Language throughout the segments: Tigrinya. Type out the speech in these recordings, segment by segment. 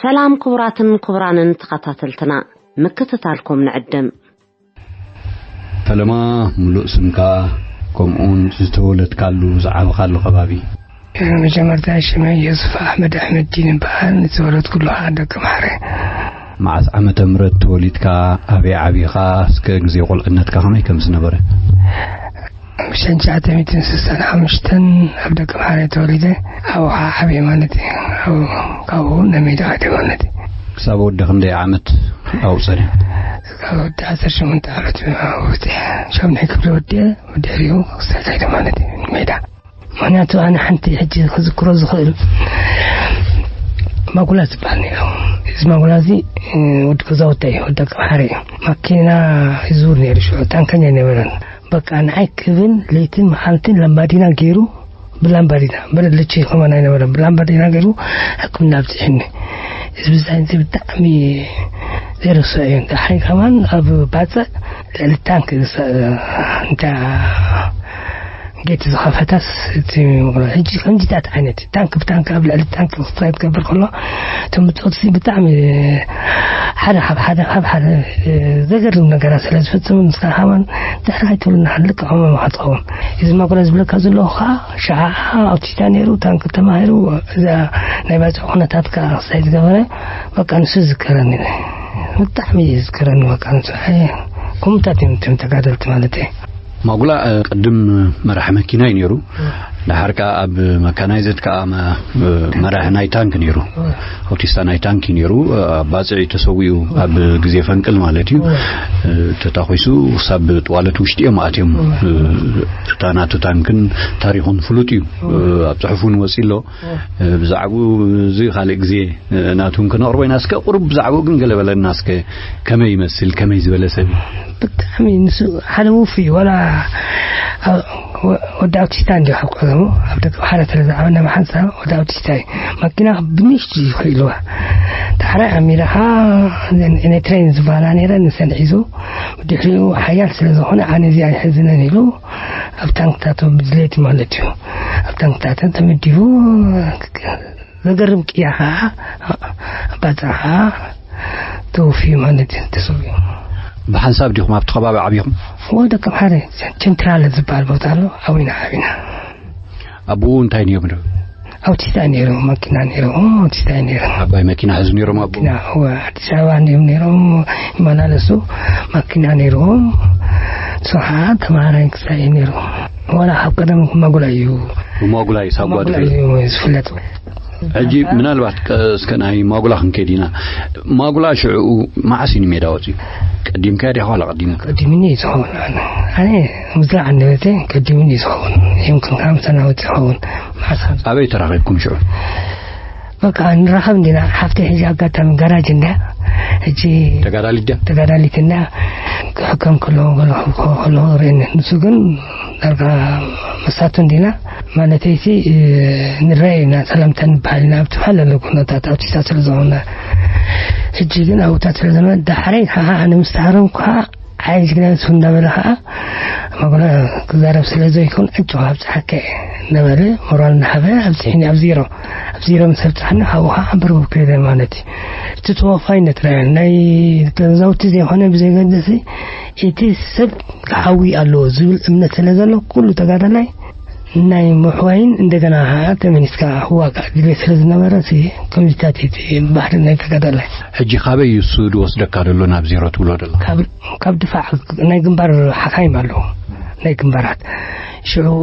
ሰላም ክቡራትን ክቡራንን ተኸታተልትና፣ ምክትታልኩም ንዕድም። ፈለማ፣ ምሉእ ስምካ፣ ከምኡውን ዝተወለድካሉ ዝዓበኻሉ ከባቢ። መጀመርታ ሽመይ ዮሱፍ ኣሕመድ ኣሕመድዲን ይበሃል። ዝተወለድኩሉ ከዓ ደቂ ማሕረ። መዓስ ዓመተ ምህረት ተወሊድካ? ኣበይ ዓቢኻ? እስከ ግዜ ቁልዕነትካ ከመይ ከም ዝነበረ? ብ ሽሕን ትሽዓተ ሚእትን ስሳን ሓሙሽተን ኣብ ደቂ ማሕረ ተወሊደ። ኣብኡ ከዓ ዓብየ ማለት እዩ። ኣብኡ፣ ካብኡ ናብ ሜዳ ከይደ ማለት እዩ። ክሳብ ወዲ ክንደይ ዓመት ኣብኡ ጸኒሕካ? ክሳብ ወዲ ዓሰርተ ሸሞንተ ዓመት ኣብኡ ወዲአ። ሻሙናይ ክፍሊ ወዲአ፣ ብድሕሪኡ ክሳብ ከይደ ማለት እዩ ሜዳ። ምኽንያቱ ኣነ ሓንቲ ሕጂ ክዝክሮ ዝኽእል ማጉላ ዝበሃል ነይሩ። እዚ ማጉላ እዚ፣ እ፣ ወዲ ገዛውታ እዩ፣ ወዲ ኣቀምሓረ እዩ። ማኪና ይዝውር ነይሩ ሽዑ፣ ታንከኛ ኣይነበረን። በቃ ንዓይ ክብን ለይትን መዓልትን ላምባዲና ገይሩ፣ ብላምባዲና፣ ብረድልቺ ከማን ኣይነበረን፣ ብላምባዲና ገይሩ ሕክምና ኣብፂሑኒ። እዚ ብዛይ እዚ ብጣዕሚ ዘይርስዖ እዩ። ዳሕሪ ከማን ኣብ ባፅዕ ልዕሊ ታንክ ዝሰ-፣ እንታ ጌት ዝኸፈታስ እቲ ምቕሎ። ሕጂ ከምዚታት ዓይነት ታንክ ብታንክ ኣብ ልዕሊ ታንክ ክስታይ ትገብር ከሎ፣ እቶም ብጾትሲ ብጣዕሚ ሓደ ካብ ሓደ ካብ ሓደ፣ እ፣ ዘገርም ነገራት ስለ ዝፍጽሙ፣ ንስኻ ከማን ድሕሪ ኣይትብልና፣ ልክዕ ከምኦም ኢኻ ትኸውን። እዚ ማጉላ ዝብለካ ዘለኹ ኸዓ፣ ሸዓ ኣውቲስታ ነይሩ፣ ታንክ ተማሂሩ፣ እዛ ናይ ባጽዕ ኩነታት ከኣ ክስታይ ዝገበረ፣ በቃ ንሱ ይዝከረኒ። ብጣዕሚ እዩ ዝዝከረኒ፣ በቃ ንሱ። ኣየ፣ ከምኡታት እዮም እቶም ተጋደልቲ ማለት እዩ። ማጉላ፣ እ፣ ቅድም መራሒ መኪና እዩ ነይሩ። እ። ደሓር ከኣ ኣብ መካናይዝድ ከኣ መ-፣ እ፣ መራሒ ናይ ታንክ ነይሩ። እ። ኣውቲስታ ናይ ታንክ እዩ ነይሩ። እ፣ ኣብ ባጽዕ እዩ ተሰዊኡ፣ ኣብ ግዜ ፈንቅል ማለት እዩ። እ። እ፣ ተታኺሱ ክሳብ ጥዋለት ውሽጢ እዮም ኣትዮም። እ። እ፣ እታ ናቱ ታንክን ታሪኹን ፍሉጥ እዩ። እ። እ፣ ኣብ ጽሑፍ እውን ወጺ ኣሎ። እ። እ፣ ብዛዕባኡ እዚ ካልእ ግዜ፣ እ፣ ናቱ እውን ክነቕርቦ ኢና። እስከ ቁሩብ ብዛዕባኡ ግን ገለ በለና እስከ። ከመይ ይመስል? ከመይ ዝበለ ሰብ እዩ? ብጣዕሚ ንሱ ሓደ ውፉይ እዩ። ዋላ፣ አ፣ ወ-፣ ወዲ ኣውቲስታ እንዲዩ ካብ ቀደሙ፣ ኣብ ደቂ ባሕሪ ስለ ዝዓበና ብሓንሳብ ወዲ ኣውቲስታ እዩ። ማኪና ብንእሽቱ እዩ ክኢልዋ። ዳሕራይ ኣሚራ ኸዓ እዘን ኤኔትሬን ዝበሃላ ነይረን፣ ንሰን ሒዙ፣ ብድሕሪኡ ሓያል ስለ ዝኾነ ኣነ እዚ ኣይሕዝንን ኢሉ፣ ኣብ ታንክታቶም ብድሌት ማለት እዩ። ኣብ ታንክታቶም ተመዲቡ፣ ዘገርም ቅያ ኸዓ፣ ኣባጽዓ ኸዓ ተወፍዩ ማለት እዩ፣ ተሰዊኡ። ብሓንሳብ ዲኹም ኣብቲ ከባቢ ዓቢኹም? ወደ ከም ሓደ ቸንትራለ ዝበሃል ቦታ ኣሎ፣ ዓቢና፣ ዓቢና። ኣቦኡ እንታይ ነይሩ? ኣውቲስታ ነይሩ፣ ማኪና ነይሩ፣ ኣውቲስታ ነይሩ። ዓባይ መኪና ሒዙ ነይሮም ኣቦኡ? መኪና፣ እወ፣ ኣዲስ ኣበባ እንዲዮም ነይሮም ይመላለሱ፣ ማኪና ነይርዎም። ንሱ ኸዓ ተምሃራይ ክሳይ ነይሩ። ዋላ ካብ ቀደም ማጉላ እዩ። ብማጉላ እዩ ሳጓ ማጉላ ዝፍለጥ። እዩ ዝፍለጥ። ሕጂ ምናልባት ቀ-፣ እስከ ናይ ማጉላ ክንከይድ ኢና። ማጉላ ሽዕኡ መዓስ እዩ ንሜዳ ወፂኡ? ቀዲምካ ዲኻ ዋላ ቀዲሙ? ቀዲምኒ እዩ ዝኸውን። ኣነ፣ ኣነ ምስላ ዓንደበተ ቀዲምኒ እዩ ዝኸውን። ይምክን ከዓ ምሳና ወፂኡ ይኸውን። መዓስ ከም ኣበይ ተራኺብኩም ሽዑ? በቃ ንራኸብ እንዲና። ሓፍተይ ሕጂ ኣጋጣሚ ጋራጅ እንዳ፣ ሕጂ ተጋዳሊት ድያ? ተጋዳሊት እንዳ፣ ክሕከም ከለኹ፣ ከለኹ፣ ከለኹ ርእየኒ። ንሱ ግን ዳርጋ መሳቱ እንዲና፣ ማለተይሲ፣ እ፣ ንረኣይ ኢና፣ ሰላምታ ንበሃል ኢና፣ ኣብ ተፈላለዩ ኩነታት ኣውቲስታ ስለ ዝኾነ። ሕጂ ግን ኣብታት ስለ ዝኾነ፣ ዳሕረይ ከዓ ኣነ ምስ ተሃረምኩ ከዓ፣ ዓይ ጅግና ንሱ እንዳበለ ከዓ፣ መጉላ ክዛረብ ስለ ዘይኮን፣ ዕጭ ኣብፀሓከ እናበለ፣ ሞራል እናሃበ ኣብፅሒኒ ኣብ ዜሮ። ኣብ ዜሮ ምስ ኣብፀሓኒ፣ ካብኡ ከዓ ኣንበርበብ ከይደ ማለት እዩ። እቲ ተወፋይነት ርኣየ። ናይ ገዛውቲ ዘይኮነ ብዘይገድሲ፣ እቲ ሰብ ክሓዊ ኣለዎ ዝብል እምነት ስለ ዘሎ፣ ኩሉ ተጋዳላይ ናይ ምሕዋይን እንደገና ከዓ ተመሊስካ ክዋጋእ ድልየት ስለ ዝነበረ፣ እቲ ከምዚታት እቲ ባህሪ ናይ ተጋዳላይ። ሕጂ ካበይ እዩ እሱ ዝወስደካ ዘሎ ናብ ዜሮ ትብሎ ዘለኻ? ካብ፣ ካብ ድፋዕ ናይ ግንባር ሓካይም ኣለዉ፣ ናይ ግንባራት። ሽዑ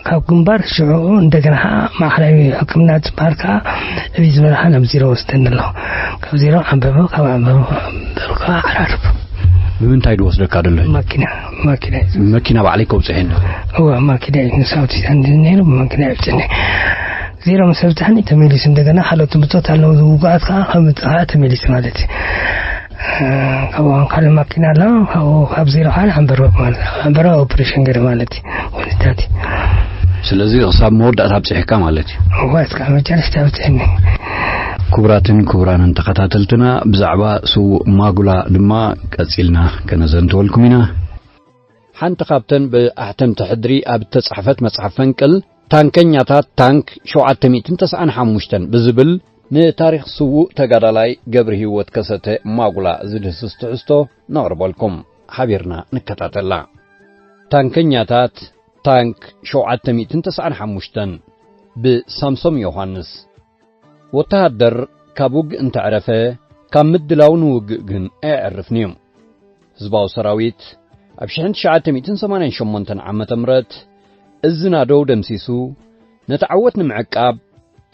ካብ ግንባር ሽዑ እንደገና ከዓ ማእኸላይ ሕክምና ዝበሃል ከዓ ዕብይ ዝበልካ ናብ ዜሮ ወስደኒ ኣሎ። ካብ ዜሮ ኣንበበ፣ ካብ ኣንበበ፣ ኣንበበ ከዓ ዓራርብ። ብምንታይ ዝወስደካ ደሎ? ማኪና፣ ማኪና እዩ። መኪና ባዕለይ ከውፅሐኒ። እወ፣ ማኪና እዩ። ንሳውቲ ሳንድ ነይሩ፣ ብማኪና እዩ ኣብፅሐኒ። ዜሮ ምስ ኣብፅሐኒ ተመሊሱ እንደገና ካልኦት ብፆት ኣለዉ፣ ዝውጉኣት ከዓ ካብ ምፅእ ከዓ ተመሊሱ ማለት እዩ። እ፣ ካብኡ ካልእ ማኪና ኣሎ፣ ካብኡ ካብ ዜሮ ከዓ ኣንበርበ ማለት እዩ። ኣንበርበ ኦፕሬሽን ገይረ ማለት እዩ። ወልዳት። ስለዚ ክሳብ መወዳእታ ኣብፅሕካ ማለት እዩ። እወ፣ እስካብ መጨረሽታ ኣብፅሐኒ። ክቡራትን ክቡራንን ተኸታተልትና፣ ብዛዕባ ስዉእ ማጉላ ድማ ቀጺልና ከነዘንተወልኩም ኢና። ሓንቲ ካብተን ብኣሕተምቲ ሕድሪ ኣብ እተጻሕፈት መጽሓፍ ፈንቅል፣ ታንከኛታት ታንክ ሸውዓተ ሚእትን ተስዓን ሓሙሽተን ብዝብል ንታሪኽ ስዉእ ተጋዳላይ ገብረ ህይወት ከሰተ ማጉላ ዝድህስስ ትሕዝቶ ነቕርበልኩም። ሓቢርና ንከታተላ። ታንከኛታት፣ ታንክ ሸውዓተ ሚእትን ተስዓን ሓሙሽተን፣ ብሳምሶም ዮሃንስ። ወተሃደር ካብ ውግእ እንተዕረፈ፣ ካብ ምድላው ንውግእ ግን ኣየዕርፍን እዩ። ህዝባዊ ሰራዊት ኣብ ሽሕን ትሽዓተ ሚእትን ሰማንያን ሸሞንተን ዓመተ ምህረት እዚ ናደው ደምሲሱ፣ ነቲ ዓወት ንምዕቃብ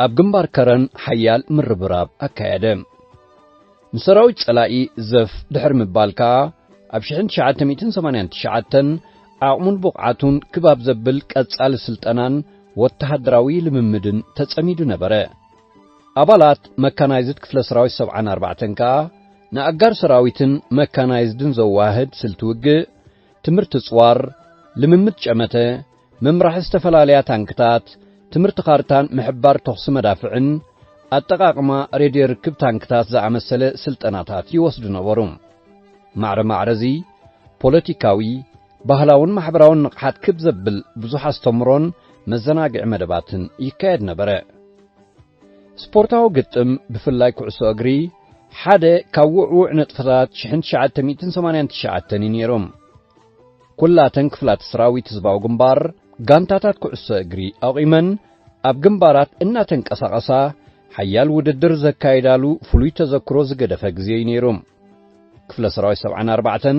ኣብ ግንባር ከረን ሓያል ምርብራብ ኣካየደ። ንሰራዊት ጸላኢ ዘፍ ድሕሪ ምባል ከኣ፣ ኣብ ሽሕን ትሽዓተ ሚእትን ሰማንያን ትሽዓተን ዓቕሙን ብቕዓቱን ክባብ ዘብል ቀጻሊ ስልጠናን ወተሃደራዊ ልምምድን ተጸሚዱ ነበረ። ኣባላት መካናይዝድ ክፍለ ሰራዊት ሰብዓን ኣርባዕተን ከኣ፣ ንኣጋር ሰራዊትን መካናይዝድን ዘዋህድ ስልቲ ውግእ፣ ትምህርቲ ጽዋር፣ ልምምድ ጨመተ፣ ምምራሕ ዝተፈላለያ ታንክታት፣ ትምህርቲ ካርታን ምሕባር ተኹሲ መዳፍዕን፣ ኣጠቓቕማ ሬድዮ ርክብ ታንክታት ዝኣመሰለ ስልጠናታት ይወስዱ ነበሩ። ማዕረ ማዕረዚ፣ ፖለቲካዊ፣ ባህላውን ማሕበራውን ንቕሓት ክብ ዘብል ብዙሕ ኣስተምሮን መዘናግዒ መደባትን ይካየድ ነበረ። ስፖርታዊ ግጥም፣ ብፍላይ ኩዕሶ እግሪ፣ ሓደ ካብ ውዕዉዕ ንጥፈታት ሽሕን ትሽዓተ ሚእትን ሰማንያን ትሽዓተን እዩ ነይሩ። ኩላተን ክፍላት ሰራዊት ህዝባዊ ግንባር፣ ጋንታታት ኩዕሶ እግሪ ኣቑመን፣ ኣብ ግንባራት እናተንቀሳቐሳ፣ ሓያል ውድድር ዘካይዳሉ ፍሉይ ተዘክሮ ዝገደፈ ግዜ እዩ ነይሩ። ክፍለ ሰራዊት ሰብዓን ኣርባዕተን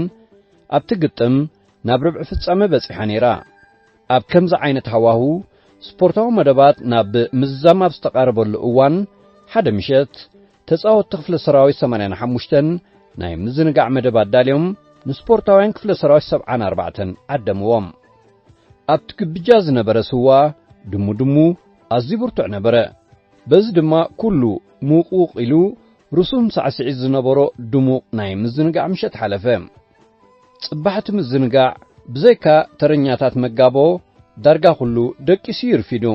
ኣብቲ ግጥም ናብ ርብዒ ፍጻመ በጺሓ ነይራ። ኣብ ከምዚ ዓይነት ሃዋሁ፣ ስፖርታዊ መደባት ናብ ምዝዛም ኣብ ዝተቓረበሉ እዋን፣ ሓደ ምሸት፣ ተጻወትቲ ክፍለ ሰራዊት ሰማንያን ሓሙሽተን ናይ ምዝንጋዕ መደብ ኣዳልዮም፣ ንስፖርታውያን ክፍለ ሰራዊት ሰብዓን ኣርባዕተን ዓደምዎም። ኣብቲ ግብጃ ዝነበረ ስዋ፣ ድሙ ድሙ፣ ኣዝዩ ብርቱዕ ነበረ። በዚ ድማ ኩሉ ሙቕውቕ ኢሉ፣ ርሱን ሳዕስዒት ዝነበሮ ድሙቕ ናይ ምዝንጋዕ ምሸት ሓለፈ። ጽባሕቲ ምዝንጋዕ፣ ብዘይካ ተረኛታት መጋቦ፣ ዳርጋ ኩሉ ደቂሱ ይርፊዱ።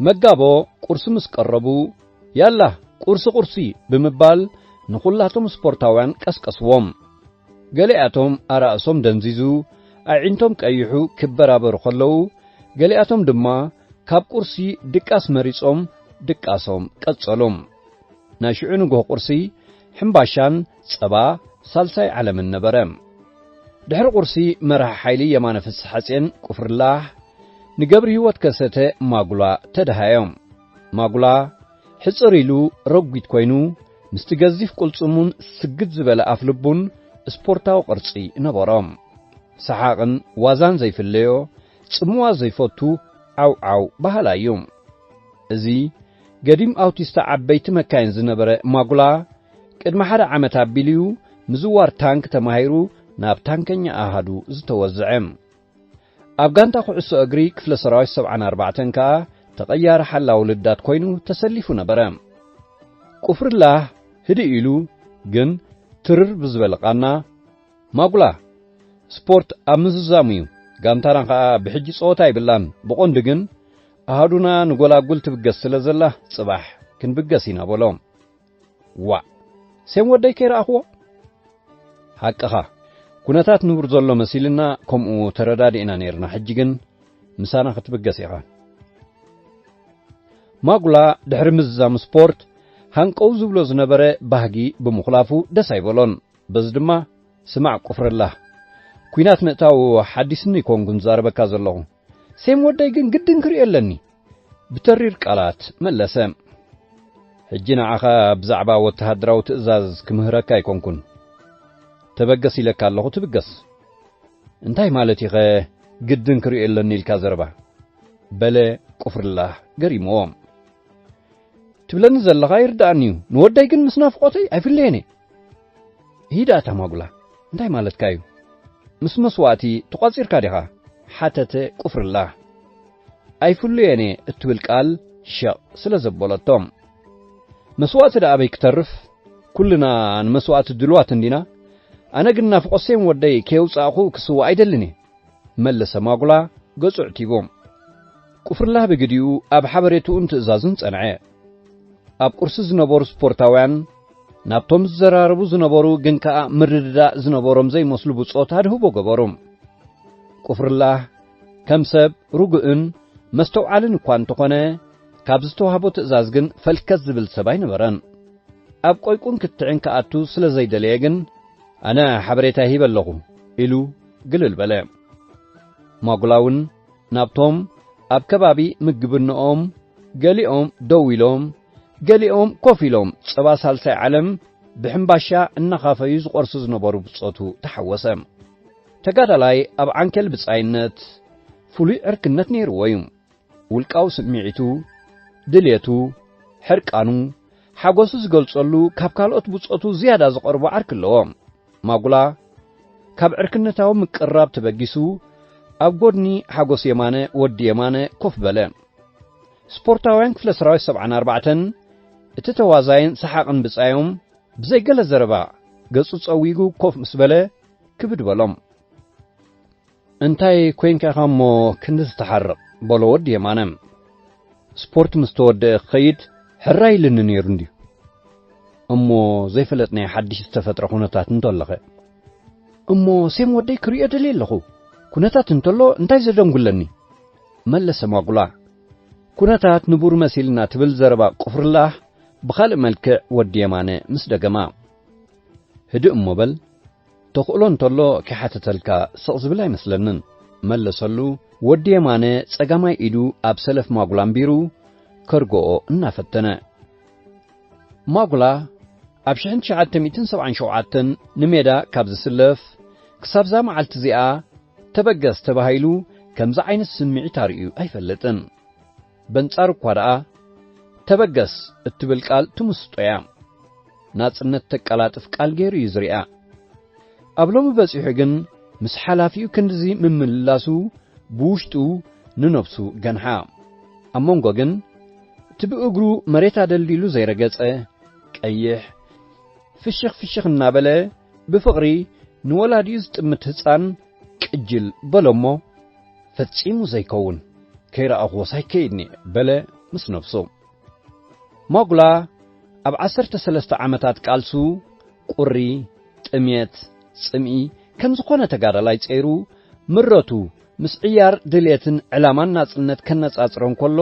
መጋቦ ቁርሲ ምስ ቀረቡ፣ "ያላ፣ ቁርሲ፣ ቁርሲ!" ብምባል ንኹላቶም ስፖርታውያን ቀስቀስዎም። ገሊኣቶም ኣራእሶም ደንዚዙ፣ ኣዒንቶም ቀይሑ ክበራበሩ ከለዉ፣ ገሊኣቶም ድማ ካብ ቁርሲ ድቃስ መሪጾም ድቃሶም ቀጸሉ። ናይ ሽዑ ንግሆ ቁርሲ፣ ሕምባሻን ጸባ ሳልሳይ ዓለምን ነበረ። ድሕሪ ቁርሲ፣ መራሒ ሓይሊ የማነ ፍስሓጼን ቁፍርላህ ንገብረ ህይወት ከሰተ ማጉላ ተደሃዮም። ማጉላ ሕጽር ኢሉ ረጒድ ኮይኑ፣ ምስቲ ገዚፍ ቅልጽሙን ስግድ ዝበለ ኣፍ ልቡን ስፖርታዊ ቅርጺ ነበሮ። ሰሓቕን ዋዛን ዘይፍለዮ፣ ጽምዋ ዘይፈቱ ዓው ዓው በሃላይ እዩ። እዚ ገዲም ኣውቲስታ ዓበይቲ መካይን ዝነበረ ማጉላ፣ ቅድሚ ሓደ ዓመት ኣቢሉ እዩ ምዝዋር ታንክ ተማሂሩ ናብ ታንከኛ ኣሃዱ ዝተወዝዐ። ኣብ ጋንታ ኩዕሶ እግሪ ክፍለ ሰራዊት ሰብዓን ኣርባዕተን ከኣ ተቐያሪ ሓላዊ ልዳት ኮይኑ ተሰሊፉ ነበረ። ቁፍርላህ ህድእ ኢሉ ግን ትርር ብዝበለ ቃና፣ "ማጉላ፣ ስፖርት ኣብ ምዝዛሙ እዩ። ጋንታና ኸኣ ብሕጂ ጸወታ ኣይብላን። ብቐንዱ ግን ኣሃዱና ንጎላጉል ትብገስ ስለ ዘላ፣ ጽባሕ ክንብገስ ኢና" በሎ። "ዋእ፣ ሴም ወደይ ከይረኣኽዎ?" "ሓቅኻ፣ ኩነታት ንቡር ዘሎ መሲልና ከምኡ ተረዳዲእና ነይርና። ሕጂ ግን ምሳና ክትብገስ ኢኻ." ማጉላ ድሕሪ ምዝዛም ስፖርት፣ ሃንቀው ዝብሎ ዝነበረ ባህጊ ብምኹላፉ ደስ ኣይበሎን። በዚ ድማ፣ "ስማዕ ቁፍርላህ፣ ኲናት ምእታው ሓዲስኒ ኣይኮንኩን ዝዛረበካ ዘለኹ። ሴም ወደይ ግን ግድን ክርእዮ ኣለኒ" ብተሪር ቃላት መለሰ። "ሕጂ ንዓኻ ብዛዕባ ወተሃደራዊ ትእዛዝ ክምህረካ ኣይኮንኩን። ተበገስ ኢለካ ኣለኹ፣ ትብገስ። እንታይ ማለት ኢኸ ግድን ክርእዮ ኣለኒ ኢልካ ዘረባ?" በለ ቁፍርላህ ገሪምዎ። "ትብለኒ ዘለኻ ይርድኣኒ እዩ። ንወደይ ግን ምስ ናፍቖተይ ኣይፍለየን እየ።" "ሂድ ኣታ ማጉላ፣ እንታይ ማለትካ እዩ? ምስ መስዋእቲ ተቋጺርካ ዲኻ?" ሓተተ ቁፍርላህ። "ኣይፍለየን እየ" እትብል ቃል ሸቕ ስለ ዘበለቶም። "መስዋእቲ ደኣ ኣበይ ክተርፍ? ኩልና ንመስዋእቲ ድልዋት እንዲና። ኣነ ግን ናፍቖት ሴም ወደይ ከየውጻእኹ ክስዋእ ኣይደልን እየ" መለሰ ማጉላ ገጹ ኣዕቲቡ። ቁፍርላህ ብግዲኡ ኣብ ሓበሬትኡን ትእዛዙን ጸንዐ። ኣብ ቁርሲ ዝነበሩ ስፖርታውያን፣ ናብቶም ዝዘራረቡ ዝነበሩ ግን ከኣ ምርድዳእ ዝነበሮም ዘይመስሉ ብጾት ኣድህቦ ገበሩ። ቁፍርላህ ከም ሰብ ርጉእን መስተውዓልን እኳ እንተኾነ፣ ካብ ዝተዋህቦ ትእዛዝ ግን ፈልከት ዝብል ሰብ ኣይነበረን። ኣብ ቆይቁን ክትዕን ክኣቱ ስለ ዘይደለየ ግን፣ "ኣነ ሓበሬታ ሂበ ኣለኹ" ኢሉ ግልል በለ። ማጉላ እውን ናብቶም ኣብ ከባቢ ምግብንኦም፣ ገሊኦም ደው ኢሎም፣ ገሊኦም ኮፍ ኢሎም፣ ጸባ ሳልሳይ ዓለም ብሕምባሻ እናኻፈዩ ዝቖርሱ ዝነበሩ ብጾቱ ተሓወሰ። ተጋዳላይ ኣብ ዓንኬል ብጻይነት ፍሉይ ዕርክነት ነይርዎ እዩ። ውልቃዊ ስምዒቱ፣ ድልየቱ፣ ሕርቃኑ፣ ሓጎሱ ዝገልጸሉ ካብ ካልኦት ብጾቱ ዝያዳ ዝቐርቦ ዓርኪ ኣለዎ። ማጉላ ካብ ዕርክነታዊ ምቅርራብ ተበጊሱ ኣብ ጎድኒ ሓጎስ የማነ፣ ወዲ የማነ፣ ኮፍ በለ። ስፖርታውያን ክፍለ ሰራዊት ሰብዓን ኣርባዕተን፣ እቲ ተዋዛይን ሰሓቕን ብጻዮም፣ ብዘይ ገለ ዘረባ ገጹ ጸዊጉ ኮፍ ምስ በለ፣ ክብድ በሎም። "እንታይ ኮይንካ ኢኻ እሞ ክንዲ ዝተሓርቕ?" በሎ ወዲ የማነ። "ስፖርት ምስ ተወደአ ክኸይድ ሕራይ ኢልኒ ነይሩ እንድዩ። እሞ ዘይፈለጥናዮ ሓድሽ ዝተፈጥረ ኩነታት እንተለኸ?" "እሞ ሴም ወደይ ክርእዮ ደልየ ኣለኹ። ኩነታት እንተሎ እንታይ ዘደንጉለኒ?" መለሰ ማጉላ። ኩነታት ንቡር መሲልና ትብል ዘረባ ቁፍርላህ ብኻልእ መልክዕ ወዲ የማነ ምስ ደገማ። "ህድእ እሞ በል፣ ተኽእሎ እንተሎ ክሓተተልካ ስቕ ዝብል ኣይመስለንን" መለሰሉ። ወዲ የማነ ጸጋማይ ኢዱ ኣብ ሰለፍ ማጉላ ኣንቢሩ ከርግኦ እናፈተነ። ማጉላ ኣብ ሽሕን ትሽዓተ ሚእትን ሰብዓን ሸውዓተን ንሜዳ ካብ ዝስለፍ ክሳብዛ መዓልቲ እዚኣ ተበገስ ተባሂሉ ከምዚ ዓይነት ስምዒት ኣርእዩ ኣይፈልጥን። በንጻሩ እኳ ደኣ፣ ተበገስ እትብል ቃል ትምስጦ እያ። ናጽነት ተቀላጥፍ ቃል ገይሩ እዩ ዝሪኣ። ኣብ ሎሚ በጺሑ ግን፣ ምስ ሓላፊኡ ክንድዚ ምምልላሱ፣ ብውሽጡ ንነብሱ ገንሓ። ኣብ መንጎ ግን፣ እቲ ብእግሩ መሬት ኣደልዲሉ ዘይረገጸ፣ ቀይሕ፣ ፍሽኽ ፍሽኽ እናበለ፣ ብፍቕሪ ንወላዲኡ ዝጥምት ህጻን ቅጅል በሎ እሞ፣ "ፈጺሙ ዘይከውን፣ ከይረኣኹዎስ ኣይከይድን እየ" በለ ምስ ነብሱ። ማጉላ ኣብ ዓሰርተ ሰለስተ ዓመታት ቃልሱ፣ ቁሪ፣ ጥምየት፣ ጽምኢ፣ ከም ዝኾነ ተጋዳላይ ጸይሩ፣ ምረቱ ምስ ዕያር ድልየትን ዕላማን ናጽነት ከነጻጽሮ እንከሎ፣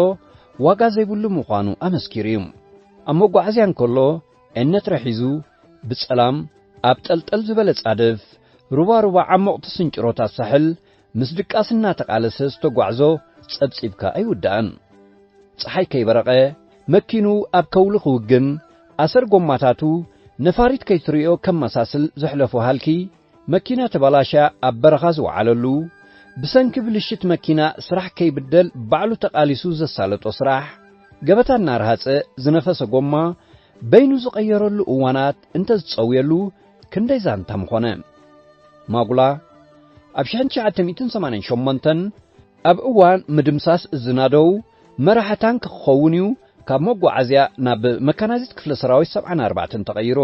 ዋጋ ዘይብሉ ምዃኑ ኣመስኪሩ እዩ። ኣብ መጓዓዝያ እንከሎ፣ ዕነትረ ሒዙ፣ ብጸላም ኣብ ጠልጠል ዝበለ ጻድፍ፣ ሩባ ሩባ ዓሞቕቲ ስንጭሮታት ሳሕል፣ ምስ ድቃስ እናተቓለሰ ዝተጓዕዞ ጸብጺብካ ኣይውዳእን። ጸሓይ ከይበረቐ፣ መኪኑ ኣብ ከውሊ ክውግን፣ ኣሰር ጎማታቱ ነፋሪት ከይትርእዮ ከመሳስል ዘሕለፎ ሃልኪ፣ መኪና ተባላሽያ ኣብ በረኻ ዝወዓለሉ፣ ብሰንኪ ብልሽት መኪና ስራሕ ከይብደል ባዕሉ ተቓሊሱ ዘሳለጦ ስራሕ፣ ገበታ እናረሃጸ ዝነፈሰ ጎማ በይኑ ዝቐየረሉ እዋናት እንተዝጸውየሉ ክንደይ ዛንታ ምኾነ። ማጉላ ኣብ ሽሕን ትሽዓተ ሚእትን ሰማንያን ሸሞንተን ኣብ እዋን ምድምሳስ እዚ ናደው መራሒ ታንክ ክኸውን እዩ ካብ መጓዓዝያ ናብ መካናይዝድ ክፍለ ሰራዊት ሰብዓን ኣርባዕተን ተቐይሩ።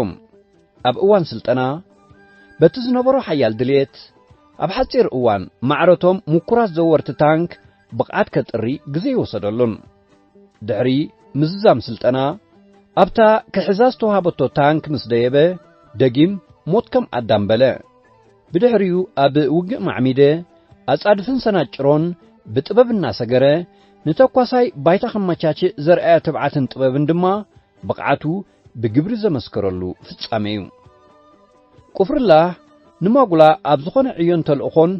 ኣብ እዋን ስልጠና፣ በቲ ዝነበሮ ሓያል ድሌት፣ ኣብ ሓጺር እዋን ማዕረቶም ምኩራት ዘወርቲ ታንክ ብቕዓት ከጥሪ ግዜ ይወሰደሉን። ድሕሪ ምዝዛም ስልጠና፣ ኣብታ ክሕዛ ዝተዋህበቶ ታንክ ምስ ደየበ፣ ደጊም ሞት ከም ኣዳም በለ። ብድሕሪኡ ኣብ ውግእ ማዕሚደ፣ ኣጻድፍን ሰናጭሮን ብጥበብ እናሰገረ፣ ንተኳሳይ ባይታ ከመቻችእ ዘርኣዮ ትብዓትን ጥበብን ድማ፣ ብቕዓቱ ብግብሪ ዘመስከረሉ ፍጻመ እዩ። ቁፍርላህ ንማጉላ ኣብ ዝኾነ ዕዮን ተልእኾን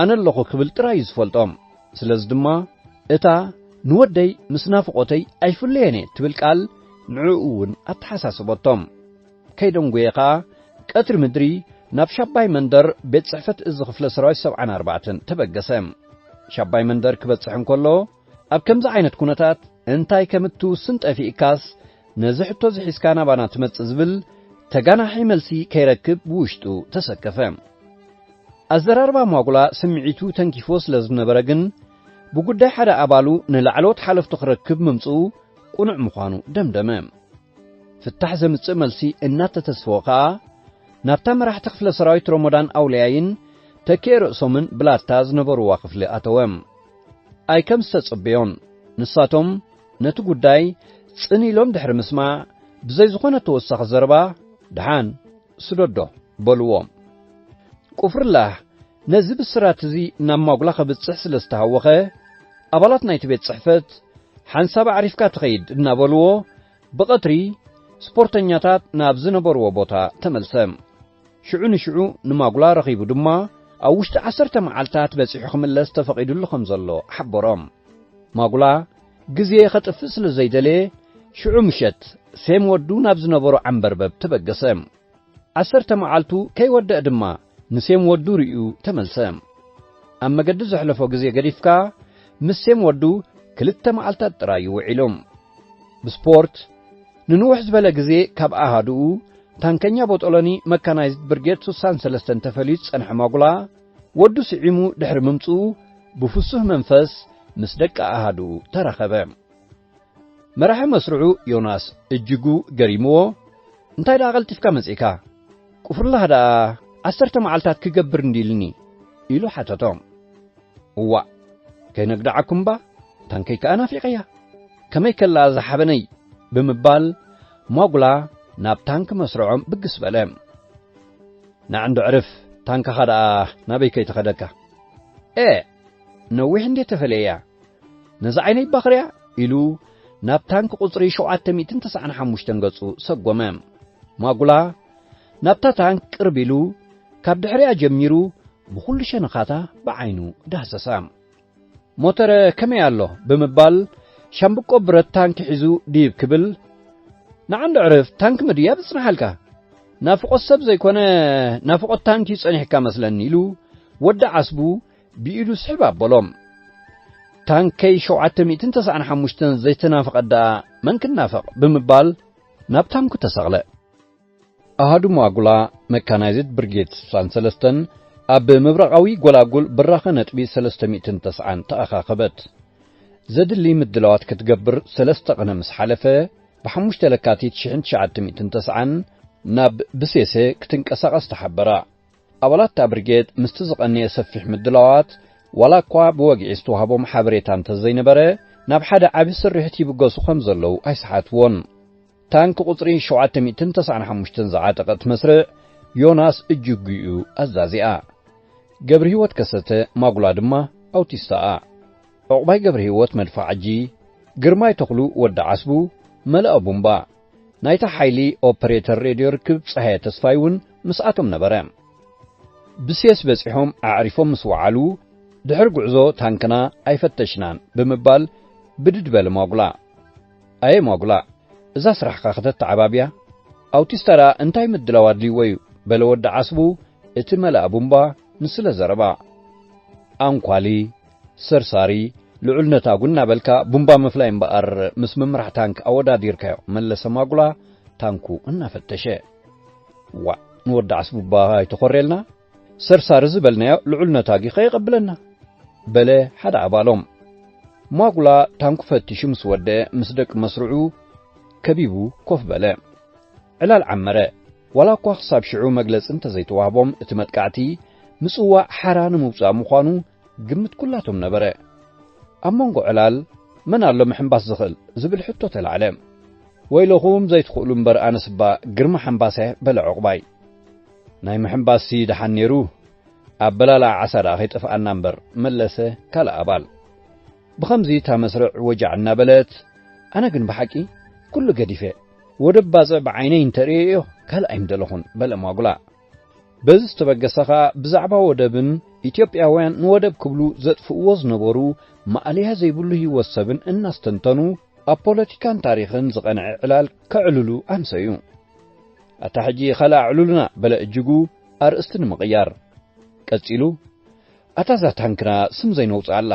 ኣነ ኣለኹ ክብል ጥራይ እዩ ዝፈልጦ። ስለዚ ድማ፣ እታ ንወደይ ምስ ናፍቖተይ ኣይፍለዮን እየ ትብል ቃል ንዕኡ እውን ኣተሓሳሰበቶ። ከይደንጎየ ኸኣ፣ ቀትሪ ምድሪ ናብ ሻባይ መንደር ቤት ጽሕፈት እዚ ክፍለ ሰራዊት ሰብዓን ኣርባዕተን ተበገሰ። ሻባይ መንደር ክበጽሕ እንከሎ፣ ኣብ ከምዚ ዓይነት ኩነታት እንታይ ከም እትውስን ጠፊእካስ፣ ነዚ ሕቶ እዚ ሒዝካ ናባና ትመጽእ ዝብል ተጋናሒ መልሲ ከይረክብ ብውሽጡ ተሰከፈ። ኣዘራርባ ማጉላ ስምዒቱ ተንኪፍዎ ስለ ዝነበረ ግን፣ ብጉዳይ ሓደ ኣባሉ ንላዕለዎት ሓለፍቱ ክረክብ ምምጽኡ ቅኑዕ ምዃኑ ደምደመ። ፍታሕ ዘምጽእ መልሲ እናተተስፈወ ከኣ፣ ናብታ መራሕቲ ክፍለ ሰራዊት ሮሞዳን ኣውለያይን ተኪኤ ርእሶምን ብላታ ዝነበርዋ ክፍሊ ኣተወ። ኣይከም ዝተጸበዮን፣ ንሳቶም ነቲ ጉዳይ ጽን ኢሎም ድሕሪ ምስማዕ፣ ብዘይ ዝኾነ ተወሳኺ ዘረባ፣ "ደሓን፣ ስደዶ" በልዎ። ቁፍርላህ ነዚ ብስራት እዚ ናብ ማጉላ ከብጽሕ ስለ ዝተሃወኸ፣ ኣባላት ናይቲ ቤት ጽሕፈት ሓንሳብ ኣዕሪፍካ ትኸይድ እናበልዎ፣ ብቐትሪ ስፖርተኛታት ናብ ዝነበርዎ ቦታ ተመልሰ። ሽዑ ንሽዑ ንማጉላ ረኺቡ ድማ፣ ኣብ ውሽጢ ዓሰርተ መዓልታት በጺሑ ክምለስ ተፈቒዱሉ ከም ዘሎ ሓበሮም። ማጉላ ግዜ ኸጥፍእ ስለ ዘይደለየ፣ ሽዑ ምሸት ሴም ወዱ ናብ ዝነበሮ ዓንበርበብ ተበገሰ። ዓሰርተ መዓልቱ ከይወደእ ድማ ንሴም ወዱ ርእዩ ተመልሰ። ኣብ መገዲ ዘሕለፎ ግዜ ገዲፍካ፣ ምስ ሴም ወዱ ክልተ መዓልታት ጥራይ እዩ ውዒሉ። ብስፖርት ንንውሕ ዝበለ ግዜ ካብ ኣሃዱኡ፣ ታንከኛ ቦጦሎኒ መካናይዝድ ብርጌድ ስሳን ሰለስተን ተፈልዩ ዝጸንሐ ማጉላ፣ ወዱ ስዒሙ ድሕሪ ምምጽኡ፣ ብፍሱህ መንፈስ ምስ ደቂ ኣሃዱኡ ተራኸበ። መራሒ መስርዑ ዮናስ እጅጉ ገሪምዎ፣ "እንታይ ደኣ ቀልጢፍካ መጺእካ? ቁፍርላህ ደኣ ዓሰርተ መዓልታት ክገብር እንዲልኒ?" ኢሉ ሓተቶ። "እዋእ፣ ከይነግዳዓኩም እባ፣ ታንከይ ከኣ ናፊቐያ። ከመይ ከላ ዝሓበነይ?" ብምባል ማጉላ ናብ ታንክ መስርዖም ብግስ በለ። "ንዓንዲ ዕርፍ፣ ታንክኻ ደኣ ናበይ ከይተኸደካ?" "ኤ፣ ነዊሕ እንዴ ተፈለያ? ነዛ ዓይነይ ባኽርያ?" ኢሉ ናብ ታንክ ቁጽሪ ሸውዓተ ሚእትን ተስዓን ሓሙሽተን ገጹ ሰጎመ። ማጉላ ናብታ ታንክ ቅርብ ኢሉ፣ ካብ ድሕሪኣ ጀሚሩ ብኹሉ ሸነኻታ ብዓይኑ ዳህሰሳ። "ሞተረ ከመይ ኣሎ?" ብምባል ሻምብቆ ብረት ታንክ ሒዙ ድይብ ክብል፣ "ንዓንዲ ዕርፍ፣ ታንክ ምድያብ ዝጽንሓልካ? ናፍቖት ሰብ ዘይኮነ፣ ናፍቖት ታንክ እዩ ጸኒሕካ መስለኒ" ኢሉ ወዲ ዓስቡ ብኢዱ ስሕብ ኣበሎ። "ታንከይ ሸውዓተ ሚእትን ተስዓን ሓሙሽተን ዘይተናፍቐት ደኣ መን ክናፍቕ?" ብምባል ናብ ታንኩ ተሰቕለ። ኣሃዱ ማጉላ መካናይዝድ ብርጌድ ስሳን ሰለስተን ኣብ ምብራቓዊ ጎላጉል ብራኸ ነጥቢ ሰለስተ ሚእትን ተስዓን ተኣኻኸበት። ዘድሊ ምድላዋት ክትገብር ሰለስተ ቅነ ምስ ሓለፈ፣ ብሓሙሽተ ለካቲት ሽሕን ትሽዓተ ሚእትን ተስዓን ናብ ብሴሰ ክትንቀሳቐስ ተሓበራ። ኣባላት እታ ብርጌድ ምስቲ ዝቐነየ ሰፊሕ ምድላዋት፣ ዋላ እኳ ብወግዒ ዝተዋህቦም ሓበሬታ እንተዘይነበረ፣ ናብ ሓደ ዓቢ ስርሒት ይብገሱ ከም ዘለዉ ኣይሰሓትዎን። ታንክ ቁጽሪ ሸውዓተ ሚእትን ተስዓን ሓሙሽተን ዝዓጠቐት መስርዕ ዮናስ እጅጉ እዩ ኣዛዚኣ። ገብርሂወት ከሰተ ማጉላ ድማ ኣውቲስታኣ። ዑቕባይ ገብርሂወት መድፋዓጂ፣ ግርማይ ተኽሉ ወዲ ዓስቡ፣ መለኣ ቡምባ። ናይታ ሓይሊ ኦፐሬተር ሬድዮ ርክብ ጸሃየ ተስፋይ እውን ምስኣቶም ነበረ። ብሴስ በጺሖም ኣዕሪፎም ምስ ወዓሉ፣ ድሕሪ ጉዕዞ ታንክና ኣይፈተሽናን ብምባል ብድድ በለ ማጉላ። "ኣየ ማጉላ፣ እዛ ስራሕኻ ከተተዓባብያ? ኣውቲስታ ደኣ እንታይ ምድላው ኣድልይዎ እዩ?" በለ ወዲ ዓስቡ፣ እቲ መላእ ቡምባ ንስለ ዘረባ። ኣንኳሊ፣ ሰርሳሪ፣ ልዑል ነታጉ እናበልካ ቡምባ ምፍላይ እምበኣር ምስ ምምራሕ ታንክ ኣወዳዲርካዮ፣ መለሰ ማጉላ ታንኩ እናፈተሸ። "ዋእ፣ ንወዲ ዓስቡ እባ ኣይተኾርየልና? ሰርሳሪ ዝበልናዮ ልዑል ነታጊ ከየቐብለና?" በለ ሓደ ኣባሎም። ማጉላ ታንኩ ፈቲሹ ምስ ወደአ፣ ምስ ደቂ መስርዑ ከቢቡ ኮፍ በለ። ዕላል ዓመረ። ዋላ እኳ ክሳብ ሽዑ መግለጺ እንተዘይተዋህቦም፣ እቲ መጥቃዕቲ ምጽዋዕ ሓራ ንምውጻእ ምዃኑ ግምት ኩላቶም ነበረ። ኣብ መንጎ ዕላል "መን ኣሎ ምሕንባስ ዝኽእል?" ዝብል ሕቶ ተላዕለ። "ወይለኹም ዘይትኽእሉ እምበር ኣነስ እባ ግርማ ሓንባስ እየ" በለ ዑቕባይ። "ናይ ምሕንባስሲ ደሓን ነይሩ፣ ኣበላልዓ ዓሳ ደኣ ከይጠፍኣና እምበር" መለሰ ካልእ ኣባል። ብኸምዚ እታ መስርዕ ወጃዕ እናበለት፣ "ኣነ ግን ብሓቂ ኩሉ ገዲፈ፣ ወደብ ባጽዕ ብዓይነይ እንተርእየዮ ካልእ ኣይምደለኹን" በለ ማጉላ። በዚ ዝተበገሰ ኸኣ ብዛዕባ ወደብን ኢትዮጵያውያን ንወደብ ክብሉ ዘጥፍእዎ ዝነበሩ ማእለያ ዘይብሉ ህይወት ሰብን እናስተንተኑ ኣብ ፖለቲካን ታሪኽን ዝቐንዐ ዕላል ከዕልሉ ኣምሰዩ። "ኣታ ሕጂ ካልእ ኣዕሉልና" በለ እጅጉ ኣርእስቲ ንምቕያር። ቀጺሉ፣ "ኣታ እዛ ታንክና ስም ዘይነውጽኣላ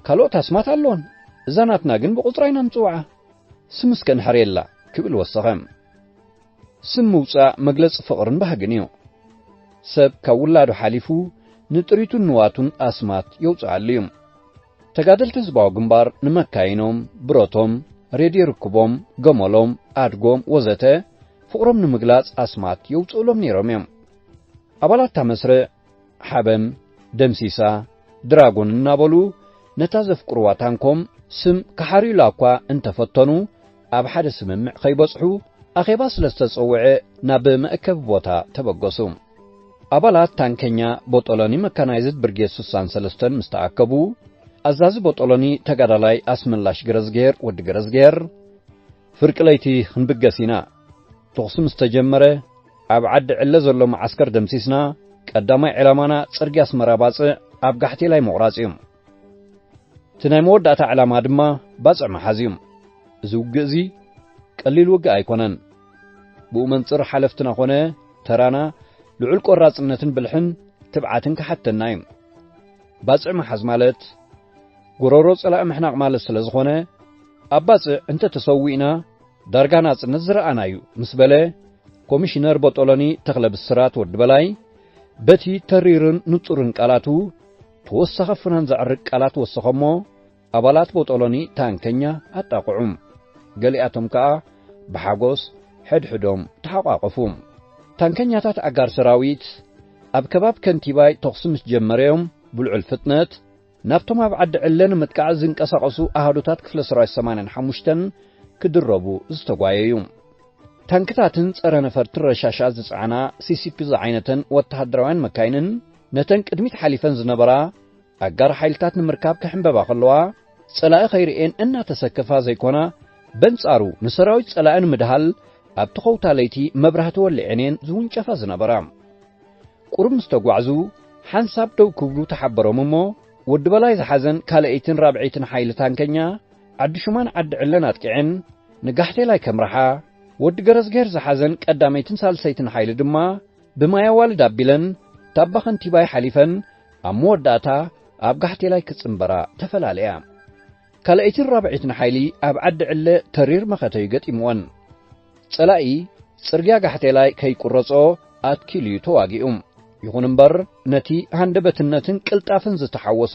ካልኦት ኣስማት ኣለዎን፣ እዛ ናትና ግን ብቑጽራ ኢና ንጽውዓ። ስም እስከ ንሕርየላ" ክብል ወሰኸ። ስም ምውጻእ መግለጺ ፍቕርን ባህግን እዩ። ሰብ ካብ ውላዱ ሓሊፉ ንጥሪቱን ንዋቱን ኣስማት የውጽኣሉ እዩ። ተጋደልቲ ህዝባዊ ግንባር ንመካይኖም፣ ብረቶም፣ ሬድዮ ርክቦም፣ ገመሎም፣ ኣድጎም ወዘተ ፍቕሮም ንምግላጽ ኣስማት የውጽኡሎም ነይሮም እዮም። ኣባላት እታ መስርዕ ሓበን፣ ደምሲሳ፣ ድራጎን እናበሉ ነታ ዘፍቅርዋ ታንኮም ስም ክሓርዩላ እኳ እንተፈተኑ፣ ኣብ ሓደ ስምምዕ ከይበጽሑ ኣኼባ ስለ ዝተጸውዐ ናብ መእከቢ ቦታ ተበገሱ። ኣባላት ታንከኛ ቦጦሎኒ መካናይዝድ ብርጌድ ስሳን ሰለስተን ምስ ተኣከቡ፣ ኣዛዚ ቦጦሎኒ ተጋዳላይ ኣስመላሽ ገረዝጌር ወዲ ገረዝጌር፣ "ፍርቂ ለይቲ ክንብገስ ኢና። ተኹሲ ምስ ተጀመረ፣ ኣብ ዓዲ ዕለ ዘሎ መዓስከር ደምሲስና፣ ቀዳማይ ዕላማና ጽርግያ ኣስመራ ባጽዕ ኣብ ጋሕቴላይ ምቑራጽ እዩ። እቲ ናይ መወዳእታ ዕላማ ድማ ባጽዕ ምሓዝ እዩ። እዚ ውግእ እዚ ቀሊል ውግእ ኣይኮነን። ብኡ መንጽር ሓለፍትና ኾነ ተራና ልዑል ቆራጽነትን ብልሕን ትብዓትን ክሓተና እዩ። ባጽዕ ምሓዝ ማለት ጎሮሮ ጸላኢ ምሕናቕ ማለት ስለ ዝኾነ፣ ኣብ ባጽዕ እንተ ተሰዊእና ዳርጋ ናጽነት ዝረኣና እዩ" ምስ በለ፣ ኮሚሽነር ቦጦሎኒ ተኽለ ብስራት ወዲ በላይ በቲ ተሪርን ንጹርን ቃላቱ ተወሳኺ ፍናን ዘዕርቅ ቃላት ወሰኸሞ፣ ኣባላት ቦጦሎኒ ታንከኛ ኣጣቕዑ። ገሊኣቶም ከኣ ብሓጎስ ሕድሕዶም ተሓቋቐፉ። ታንከኛታት ኣጋር ሰራዊት ኣብ ከባቢ ከንቲባይ ተኹሲ ምስ ጀመረዮም፣ ብልዑል ፍጥነት ናብቶም ኣብ ዓዲ ዕለ ንምጥቃዕ ዝንቀሳቐሱ ኣሃዱታት ክፍለ ሰራዊት ሰማንያን ሓሙሽተን ክድረቡ ዝተጓየዩ። ታንክታትን ጸረ ነፈርትን ረሻሻት ዝጸዓና ሲ ሲ ፒ ዝዓይነተን ወተሃደራውያን መካይንን ነተን ቅድሚት ሓሊፈን ዝነበራ ኣጋር ሓይልታት ንምርካብ ክሕምበባ ከለዋ፣ ጸላኢ ከይርእየን እናተሰከፋ ዘይኮና፣ በንጻሩ ንሰራዊት ጸላኢ ንምድሃል ኣብቲ ኸውታ ለይቲ መብራህቲ ወሊዐን እየን ዝውንጨፋ ዝነበራ። ቁሩብ ምስ ተጓዕዙ፣ ሓንሳብ ደው ክብሉ ተሓበሮም እሞ፣ ወዲ በላይ ዝሓዘን ካልኣይትን ራብዐይትን ሓይሊ ታንከኛ፣ ዓዲ ሹማን ዓዲ ዕለን ኣጥቂዐን ንጋሕቴላይ ከምርሓ፣ ወዲ ገረዝጌር ዝሓዘን ቀዳመይትን ሳልሰይትን ሓይሊ ድማ ብማይ ኣዋልድ ኣቢለን ታባ ከንቲባይ ሓሊፈን፣ ኣብ መወዳእታ ኣብ ጋሕቴላይ ክጽንበራ ተፈላለያ። ካልኣይትን ራብዐይትን ሓይሊ ኣብ ዓዲ ዕለ ተሪር መኸተዩ ገጢምወን። ጸላኢ ጽርግያ ጋሕቴላይ ከይቁረጾ ኣትኪሉ እዩ ተዋጊኡ። ይኹን እምበር፣ ነቲ ሃንደበትነትን ቅልጣፍን ዝተሓወሶ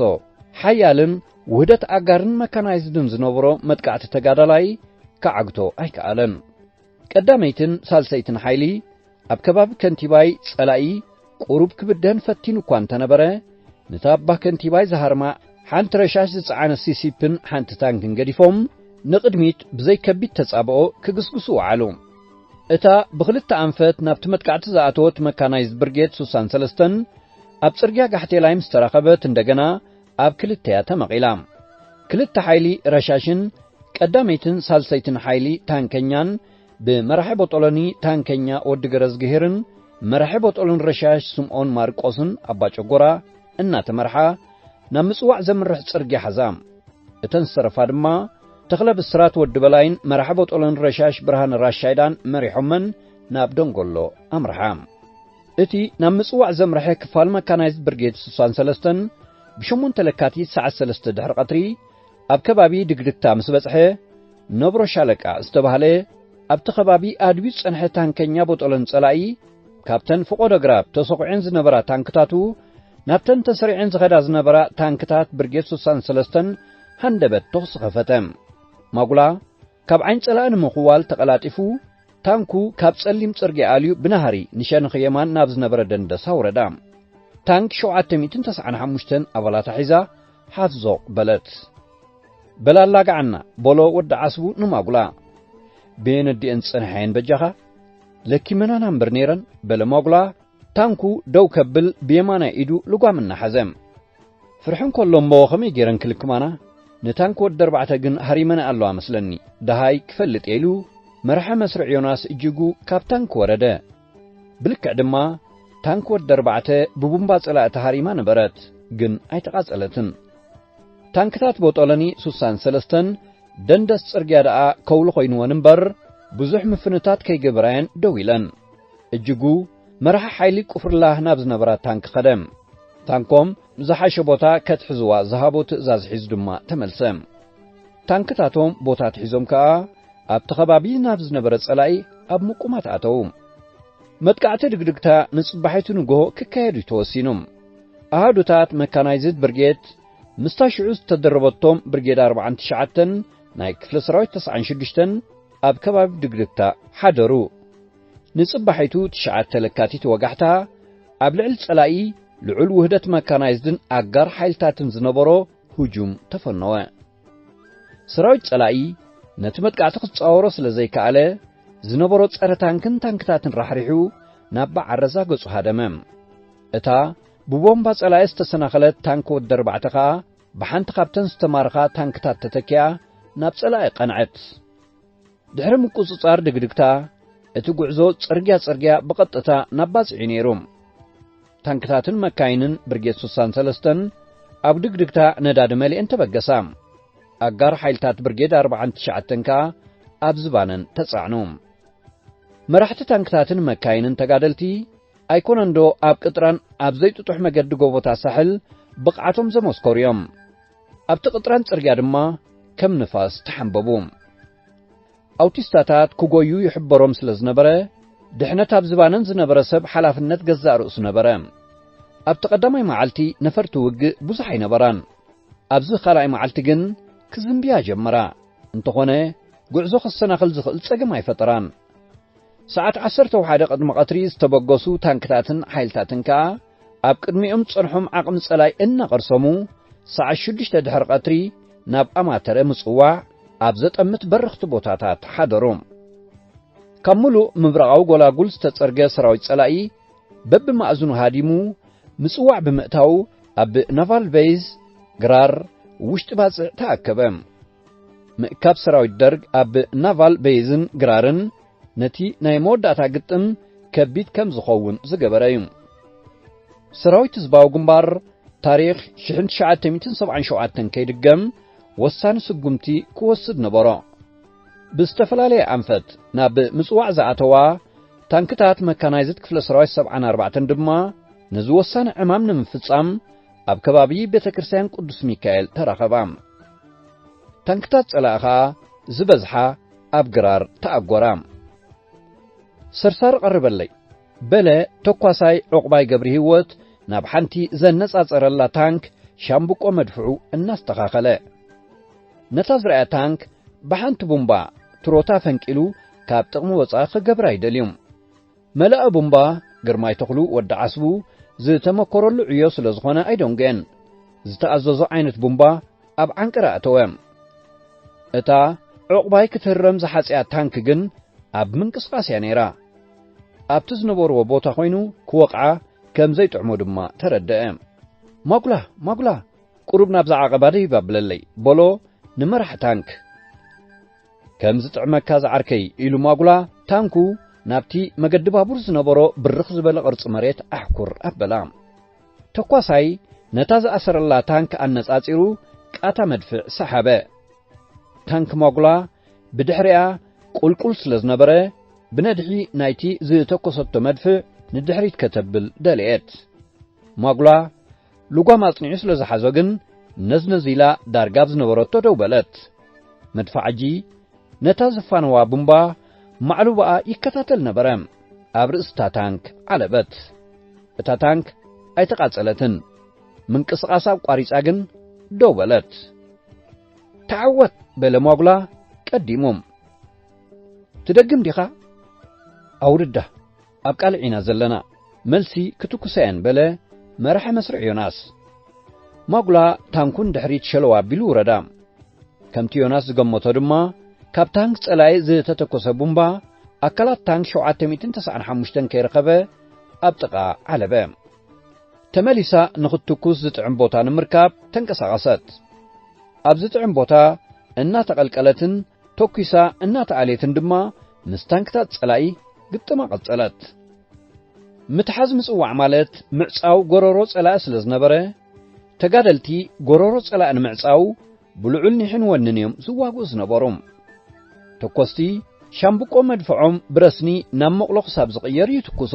ሓያልን ውህደት ኣጋርን መካናይዝድን ዝነበሮ መጥቃዕቲ ተጋዳላይ ክዓግቶ ኣይከኣለን። ቀዳመይትን ሳልሰይትን ሓይሊ ኣብ ከባቢ ከንቲባይ ጸላኢ ቁሩብ ክብደን ፈቲኑ እኳ እንተነበረ፣ ነታ ኣባ ከንቲባይ ዝሃርማ ሓንቲ ረሻሽ ዝጸዓነ ሲሲፕን ሓንቲ ታንክን ገዲፎም ንቕድሚት ብዘይ ከቢድ ተጻብኦ ክግስግሱ ወዓሉ። እታ ብኽልተ ኣንፈት ናብቲ መጥቃዕቲ ዝኣተወት መካናይዝድ ብርጌድ ስሳን ሰለስተን ኣብ ጽርግያ ጋሕቴላይ ምስ ተራኸበት፣ እንደገና ኣብ ክልተያ ተመቒላ። ክልተ ሓይሊ ረሻሽን ቀዳመይትን ሳልሰይትን ሓይሊ ታንከኛን ብመራሒ ቦጦሎኒ ታንከኛ ወዲ ገረዝግሄርን መራሒ ቦጦሎኒ ረሻሽ ስምኦን ማርቆስን ኣባጨጎራ እናተመርሓ ናብ ምጽዋዕ ዘምርሕ ጽርግያ ሓዛ። እተን ዝተረፋ ድማ ተኽለ ብስራት ወዲ በላይን መራሒ ቦጦሎኒ ረሻሽ ብርሃነ ራሻይዳን መሪሖመን ናብ ደንጎሎ ኣምርሓ። እቲ ናብ ምጽዋዕ ዘምርሐ ክፋል መካናይዝድ ብርጌድ ስሳን ሰለስተን ብሸሞንተ ለካቲት ሰዓት ሰለስተ ድሕሪ ቀትሪ ኣብ ከባቢ ድግድግታ ምስ በጽሐ፣ ነብሮ ሻለቃ ዝተባህለ ኣብቲ ከባቢ ኣድብዩ ዝጸንሐ ታንከኛ ቦጦሎኒ ጸላኢ፣ ካብተን ፍቖዶ ግራብ ተሰኹዐን ዝነበራ ታንክታቱ ናብተን ተሰሪዐን ዝኸዳ ዝነበራ ታንክታት ብርጌድ ስሳን ሰለስተን ሃንደበት ተኹሲ ከፈተ። ማጉላ ካብ ዓይኒ ጸላኢ ንምኽዋል ተቐላጢፉ፣ ታንኩ ካብ ጸሊም ጽርግያ ኣልዩ ብናህሪ ንሸነኽ የማን ናብ ዝነበረ ደንደሳ ወረዳ። ታንክ ሸውዓተ ሚእትን ተስዓን ሓሙሽተን ኣባላታ ሒዛ ሓፍዞቕ በለት። "በል ኣላግዓና" በሎ ወዲ ዓስቡ ንማጉላ። "በየን ኣዲአን ጸኒሐን በጃኻ? ለኪመናና እምበር ነይረን" በለ ማጉላ። ታንኩ ደው ከብል ብየማናይ ኢዱ ልጓም እናሓዘ። "ፍርሒ እንከሎ እሞ ከመይ ገይረን ክልክማና? ንታንክ ወዲ ኣርባዕተ ግን ሃሪመን ኣለዋ መስለኒ፣ ደሃይ ክፈልጥ እየ" ኢሉ መርሐ መስርዕ ዮናስ እጅጉ ካብ ታንክ ወረደ። ብልክዕ ድማ ታንክ ወዲ ኣርባዕተ ብቡምባ ጸላኢ ተሃሪማ ነበረት፣ ግን ኣይተቓጸለትን። ታንክታት ቦጦሎኒ ስሳን ሰለስተን ደንደስ ጽርግያ ደኣ ከውሊ ኮይንወን እምበር፣ ብዙሕ ምፍንታት ከይገበራየን ደው ኢለን። እጅጉ መራሒ ሓይሊ ቁፍርላህ ናብ ዝነበራ ታንክ ከደ። ታንኮም ዝሓሸ ቦታ ከትሕዝዋ ዝሃቦ ትእዛዝ ሒዙ ድማ ተመልሰ። ታንክታቶም ቦታ ኣትሒዞም ከኣ ኣብቲ ከባቢ ናብ ዝነበረ ጸላኢ ኣብ ምቁማት ኣተዉ። መጥቃዕቲ ድግድግታ ንጽባሒቱ ንግሆ ክካየድ እዩ ተወሲኑ። ኣሃዱታት መካናይዝድ ብርጌድ ምስታ ሽዑ ዝተደረበቶም ብርጌድ ኣርባዓን ትሽዓተን ናይ ክፍለ ሰራዊት ተስዓን ሽዱሽተን ኣብ ከባቢ ድግድግታ ሓደሩ። ንጽባሒቱ ትሽዓተ ለካቲት ወጋሕታ ኣብ ልዕሊ ጸላኢ ልዑል ውህደት መካናይዝድን ኣጋር ሓይልታትን ዝነበሮ ህጁም ተፈነወ። ሰራዊት ጸላኢ ነቲ መጥቃዕቲ ክጻወሮ ስለ ዘይከኣለ፣ ዝነበሮ ጸረ ታንክን ታንክታትን ራሕሪሑ ናብ በዓረዛ ገጹ ሃደመ። እታ ብቦምባ ጸላኢ ዝተሰናኸለት ታንክ ወዲ ኣርባዕተ ከኣ ብሓንቲ ካብተን ዝተማርኻ ታንክታት ተተኪኣ ናብ ጸላኢ ቀንዐት። ድሕሪ ምቁጽጻር ድግድግታ፣ እቲ ጉዕዞ ጽርግያ ጽርግያ ብቐጥታ ናብ ባጽዕ እዩ ነይሩ። ታንክታትን መካይንን ብርጌድ ስሳን ሰለስተን ኣብ ድግድግታ ነዳዲ መሊአን ተበገሳ። ኣጋር ሓይልታት ብርጌድ ኣርባዓን ትሽዓተን ከኣ ኣብ ዝባነን ተጻዕኑ። መራሕቲ ታንክታትን መካይንን ተጋደልቲ ኣይኮነንዶ ኣብ ቅጥራን ኣብ ዘይጥጡሕ መገዲ ጎቦታት ሳሕል ብቕዓቶም ዘመስከሩ እዮም። ኣብቲ ቅጥራን ጽርግያ ድማ ከም ንፋስ ተሓንበቡ። ኣውቲስታታት ክጎዩ ይሕበሮም ስለ ዝነበረ፣ ድሕነት ኣብ ዝባነን ዝነበረ ሰብ ሓላፍነት ገዛእ ርእሱ ነበረ። ኣብቲ ቀዳማይ መዓልቲ ነፈርቲ ውግእ ብዙሕ ኣይነበራን። ኣብዚ ካልኣይ መዓልቲ ግን ክዝንብያ ጀመራ። እንተኾነ፣ ጉዕዞ ከሰናኽል ዝኽእል ጸገም ኣይፈጠራን። ሰዓት ዓሰርተ ወሓደ ቅድሚ ቀትሪ ዝተበገሱ ታንክታትን ሓይልታትን ከኣ ኣብ ቅድሚኦም ጸንሖም ዓቕሚ ጸላይ እናቐርሰሙ፣ ሰዓት ሽዱሽተ ድሕሪ ቀትሪ ናብ ኣማተረ ምጽዋዕ ኣብ ዘጠምት በረኽቲ ቦታታት ሓደሩ። ካብ ምሉእ ምብራቓዊ ጎላጉል ዝተጸርገ ሰራዊት ጸላኢ በብማእዝኑ ሃዲሙ ምጽዋዕ ብምእታው፣ ኣብ ናቫል ቤዝ ግራር ውሽጢ ባጽዕ ተኣከበ። ምእካብ ሰራዊት ደርግ ኣብ ናቫል ቤዝን ግራርን ነቲ ናይ መወዳእታ ግጥም ከቢድ ከም ዝኸውን ዝገበረ እዩ። ሰራዊት ህዝባዊ ግንባር ታሪኽ ሽሕን ትሽዓተ ሚእትን ሰብዓን ሸውዓተን ከይድገም ወሳኒ ስጉምቲ ክወስድ ነበሮ። ብዝተፈላለየ ኣንፈት ናብ ምጽዋዕ ዝኣተዋ ታንክታት መካናይዝድ ክፍለ ሰራዊት ሰብዓን ኣርባዕተን ድማ ነዚ ወሳኒ ዕማም ንምፍጻም ኣብ ከባቢ ቤተ ክርስቲያን ቅዱስ ሚካኤል ተራኸባ። ታንክታት ጸላኢ ኸኣ ዝበዝሓ ኣብ ግራር ተኣጎራ። ሰርሳሪ ቀርበለይ፣ በለ ተኳሳይ ዑቕባይ ገብሪ ህይወት ናብ ሓንቲ ዘነጻጸረላ ታንክ ሻምብቆ መድፍዑ እናስተኻኸለ። ነታ ዝረኣያ ታንክ ብሓንቲ ቡምባ ትሮታ ፈንቂሉ ካብ ጥቕሚ ወጻኢ ክገብራ ይደልዩ። መላእ ቡምባ ግርማይ ተኽሉ ወዲ ዓስቡ ዝተመኮረሉ ዕዮ ስለ ዝኾነ ኣይደንጎየን። ዝተኣዘዞ ዓይነት ቡምባ ኣብ ዓንቅራ ኣተወ። እታ ዑቕባይ ክትህረም ዝሓጽያ ታንክ ግን ኣብ ምንቅስቓስ እያ ነይራ። ኣብቲ ዝነበርዎ ቦታ ኮይኑ ክወቕዓ ከም ዘይጥዕሞ ድማ ተረደአ። "ማጉላ፣ ማጉላ፣ ቁሩብ ናብዛ ዓቐባ ደይብ ኣብለለይ" በሎ ንመራሕ ታንክ። "ከም ዝጥዕመካ ዝዓርከይ" ኢሉ ማጉላ ታንኩ ናብቲ መገዲ ባቡር ዝነበሮ ብርኽ ዝበለ ቅርጺ መሬት ኣሕኩር ኣበላ። ተኳሳይ ነታ ዝኣሰረላ ታንክ ኣነጻጺሩ ቃታ መድፍዕ ሰሓበ። ታንክ ማጉላ ብድሕሪኣ ቁልቁል ስለ ዝነበረ፣ ብነድሒ ናይቲ ዝተኮሰቶ መድፍዕ ንድሕሪት ከተብል ደለየት። ማጉላ ልጓም ኣጽኒዑ ስለ ዝሓዞ ግን፣ ነዝነዝ ኢላ ዳርጋ ኣብ ዝነበረቶ ደው በለት። መድፍዓጂ ነታ ዝፋነዋ ቡምባ ማዕሉባኣ ይከታተል ነበረ። ኣብ ርእስታ ታንክ ዓለበት። እታ ታንክ ኣይተቓጸለትን። ምንቅስቓሳ ኣቋሪጻ ግን ደው በለት። "ተዓወት!" በለ ማጉላ ቀዲሙ። "ትደግም ዲኻ?" "ኣውርዳ፣ ኣብ ቃልዕ ኢና ዘለና፣ መልሲ ክትኩሳ እየን" በለ መራሒ መስርዕ ዮናስ። ማጉላ ታንኩ ንድሕሪት ሸለው ኣቢሉ ውረዳ። ከምቲ ዮናስ ዝገመቶ ድማ፣ ካብ ታንክ ጸላኢ ዝተተኮሰ ቡምባ ኣካላት ታንክ ሸውዓተ ሚእትን ተስዓን ሓሙሽተን ከይረኸበ ኣብ ጥቓ ዓለበ። ተመሊሳ ንኽትትኩስ ዝጥዕም ቦታ ንምርካብ ተንቀሳቐሰት። ኣብ ዝጥዕም ቦታ እናተቐልቀለትን ተኲሳ እናተኣልየትን ድማ ምስ ታንክታት ጸላኢ ግጥማ ቀጸለት። ምትሓዝ ምጽዋዕ ማለት ምዕጻው ጎረሮ ጸላኢ ስለ ዝነበረ፣ ተጋደልቲ ጎረሮ ጸላኢ ንምዕጻው ብልዑል ኒሕን ወንን እዮም ዝዋግኡ ዝነበሩ። ተኮስቲ ሻምብቆ መድፍዖም ብረስኒ ናብ መቕሎ ክሳብ ዝቕየር ይትኩሱ።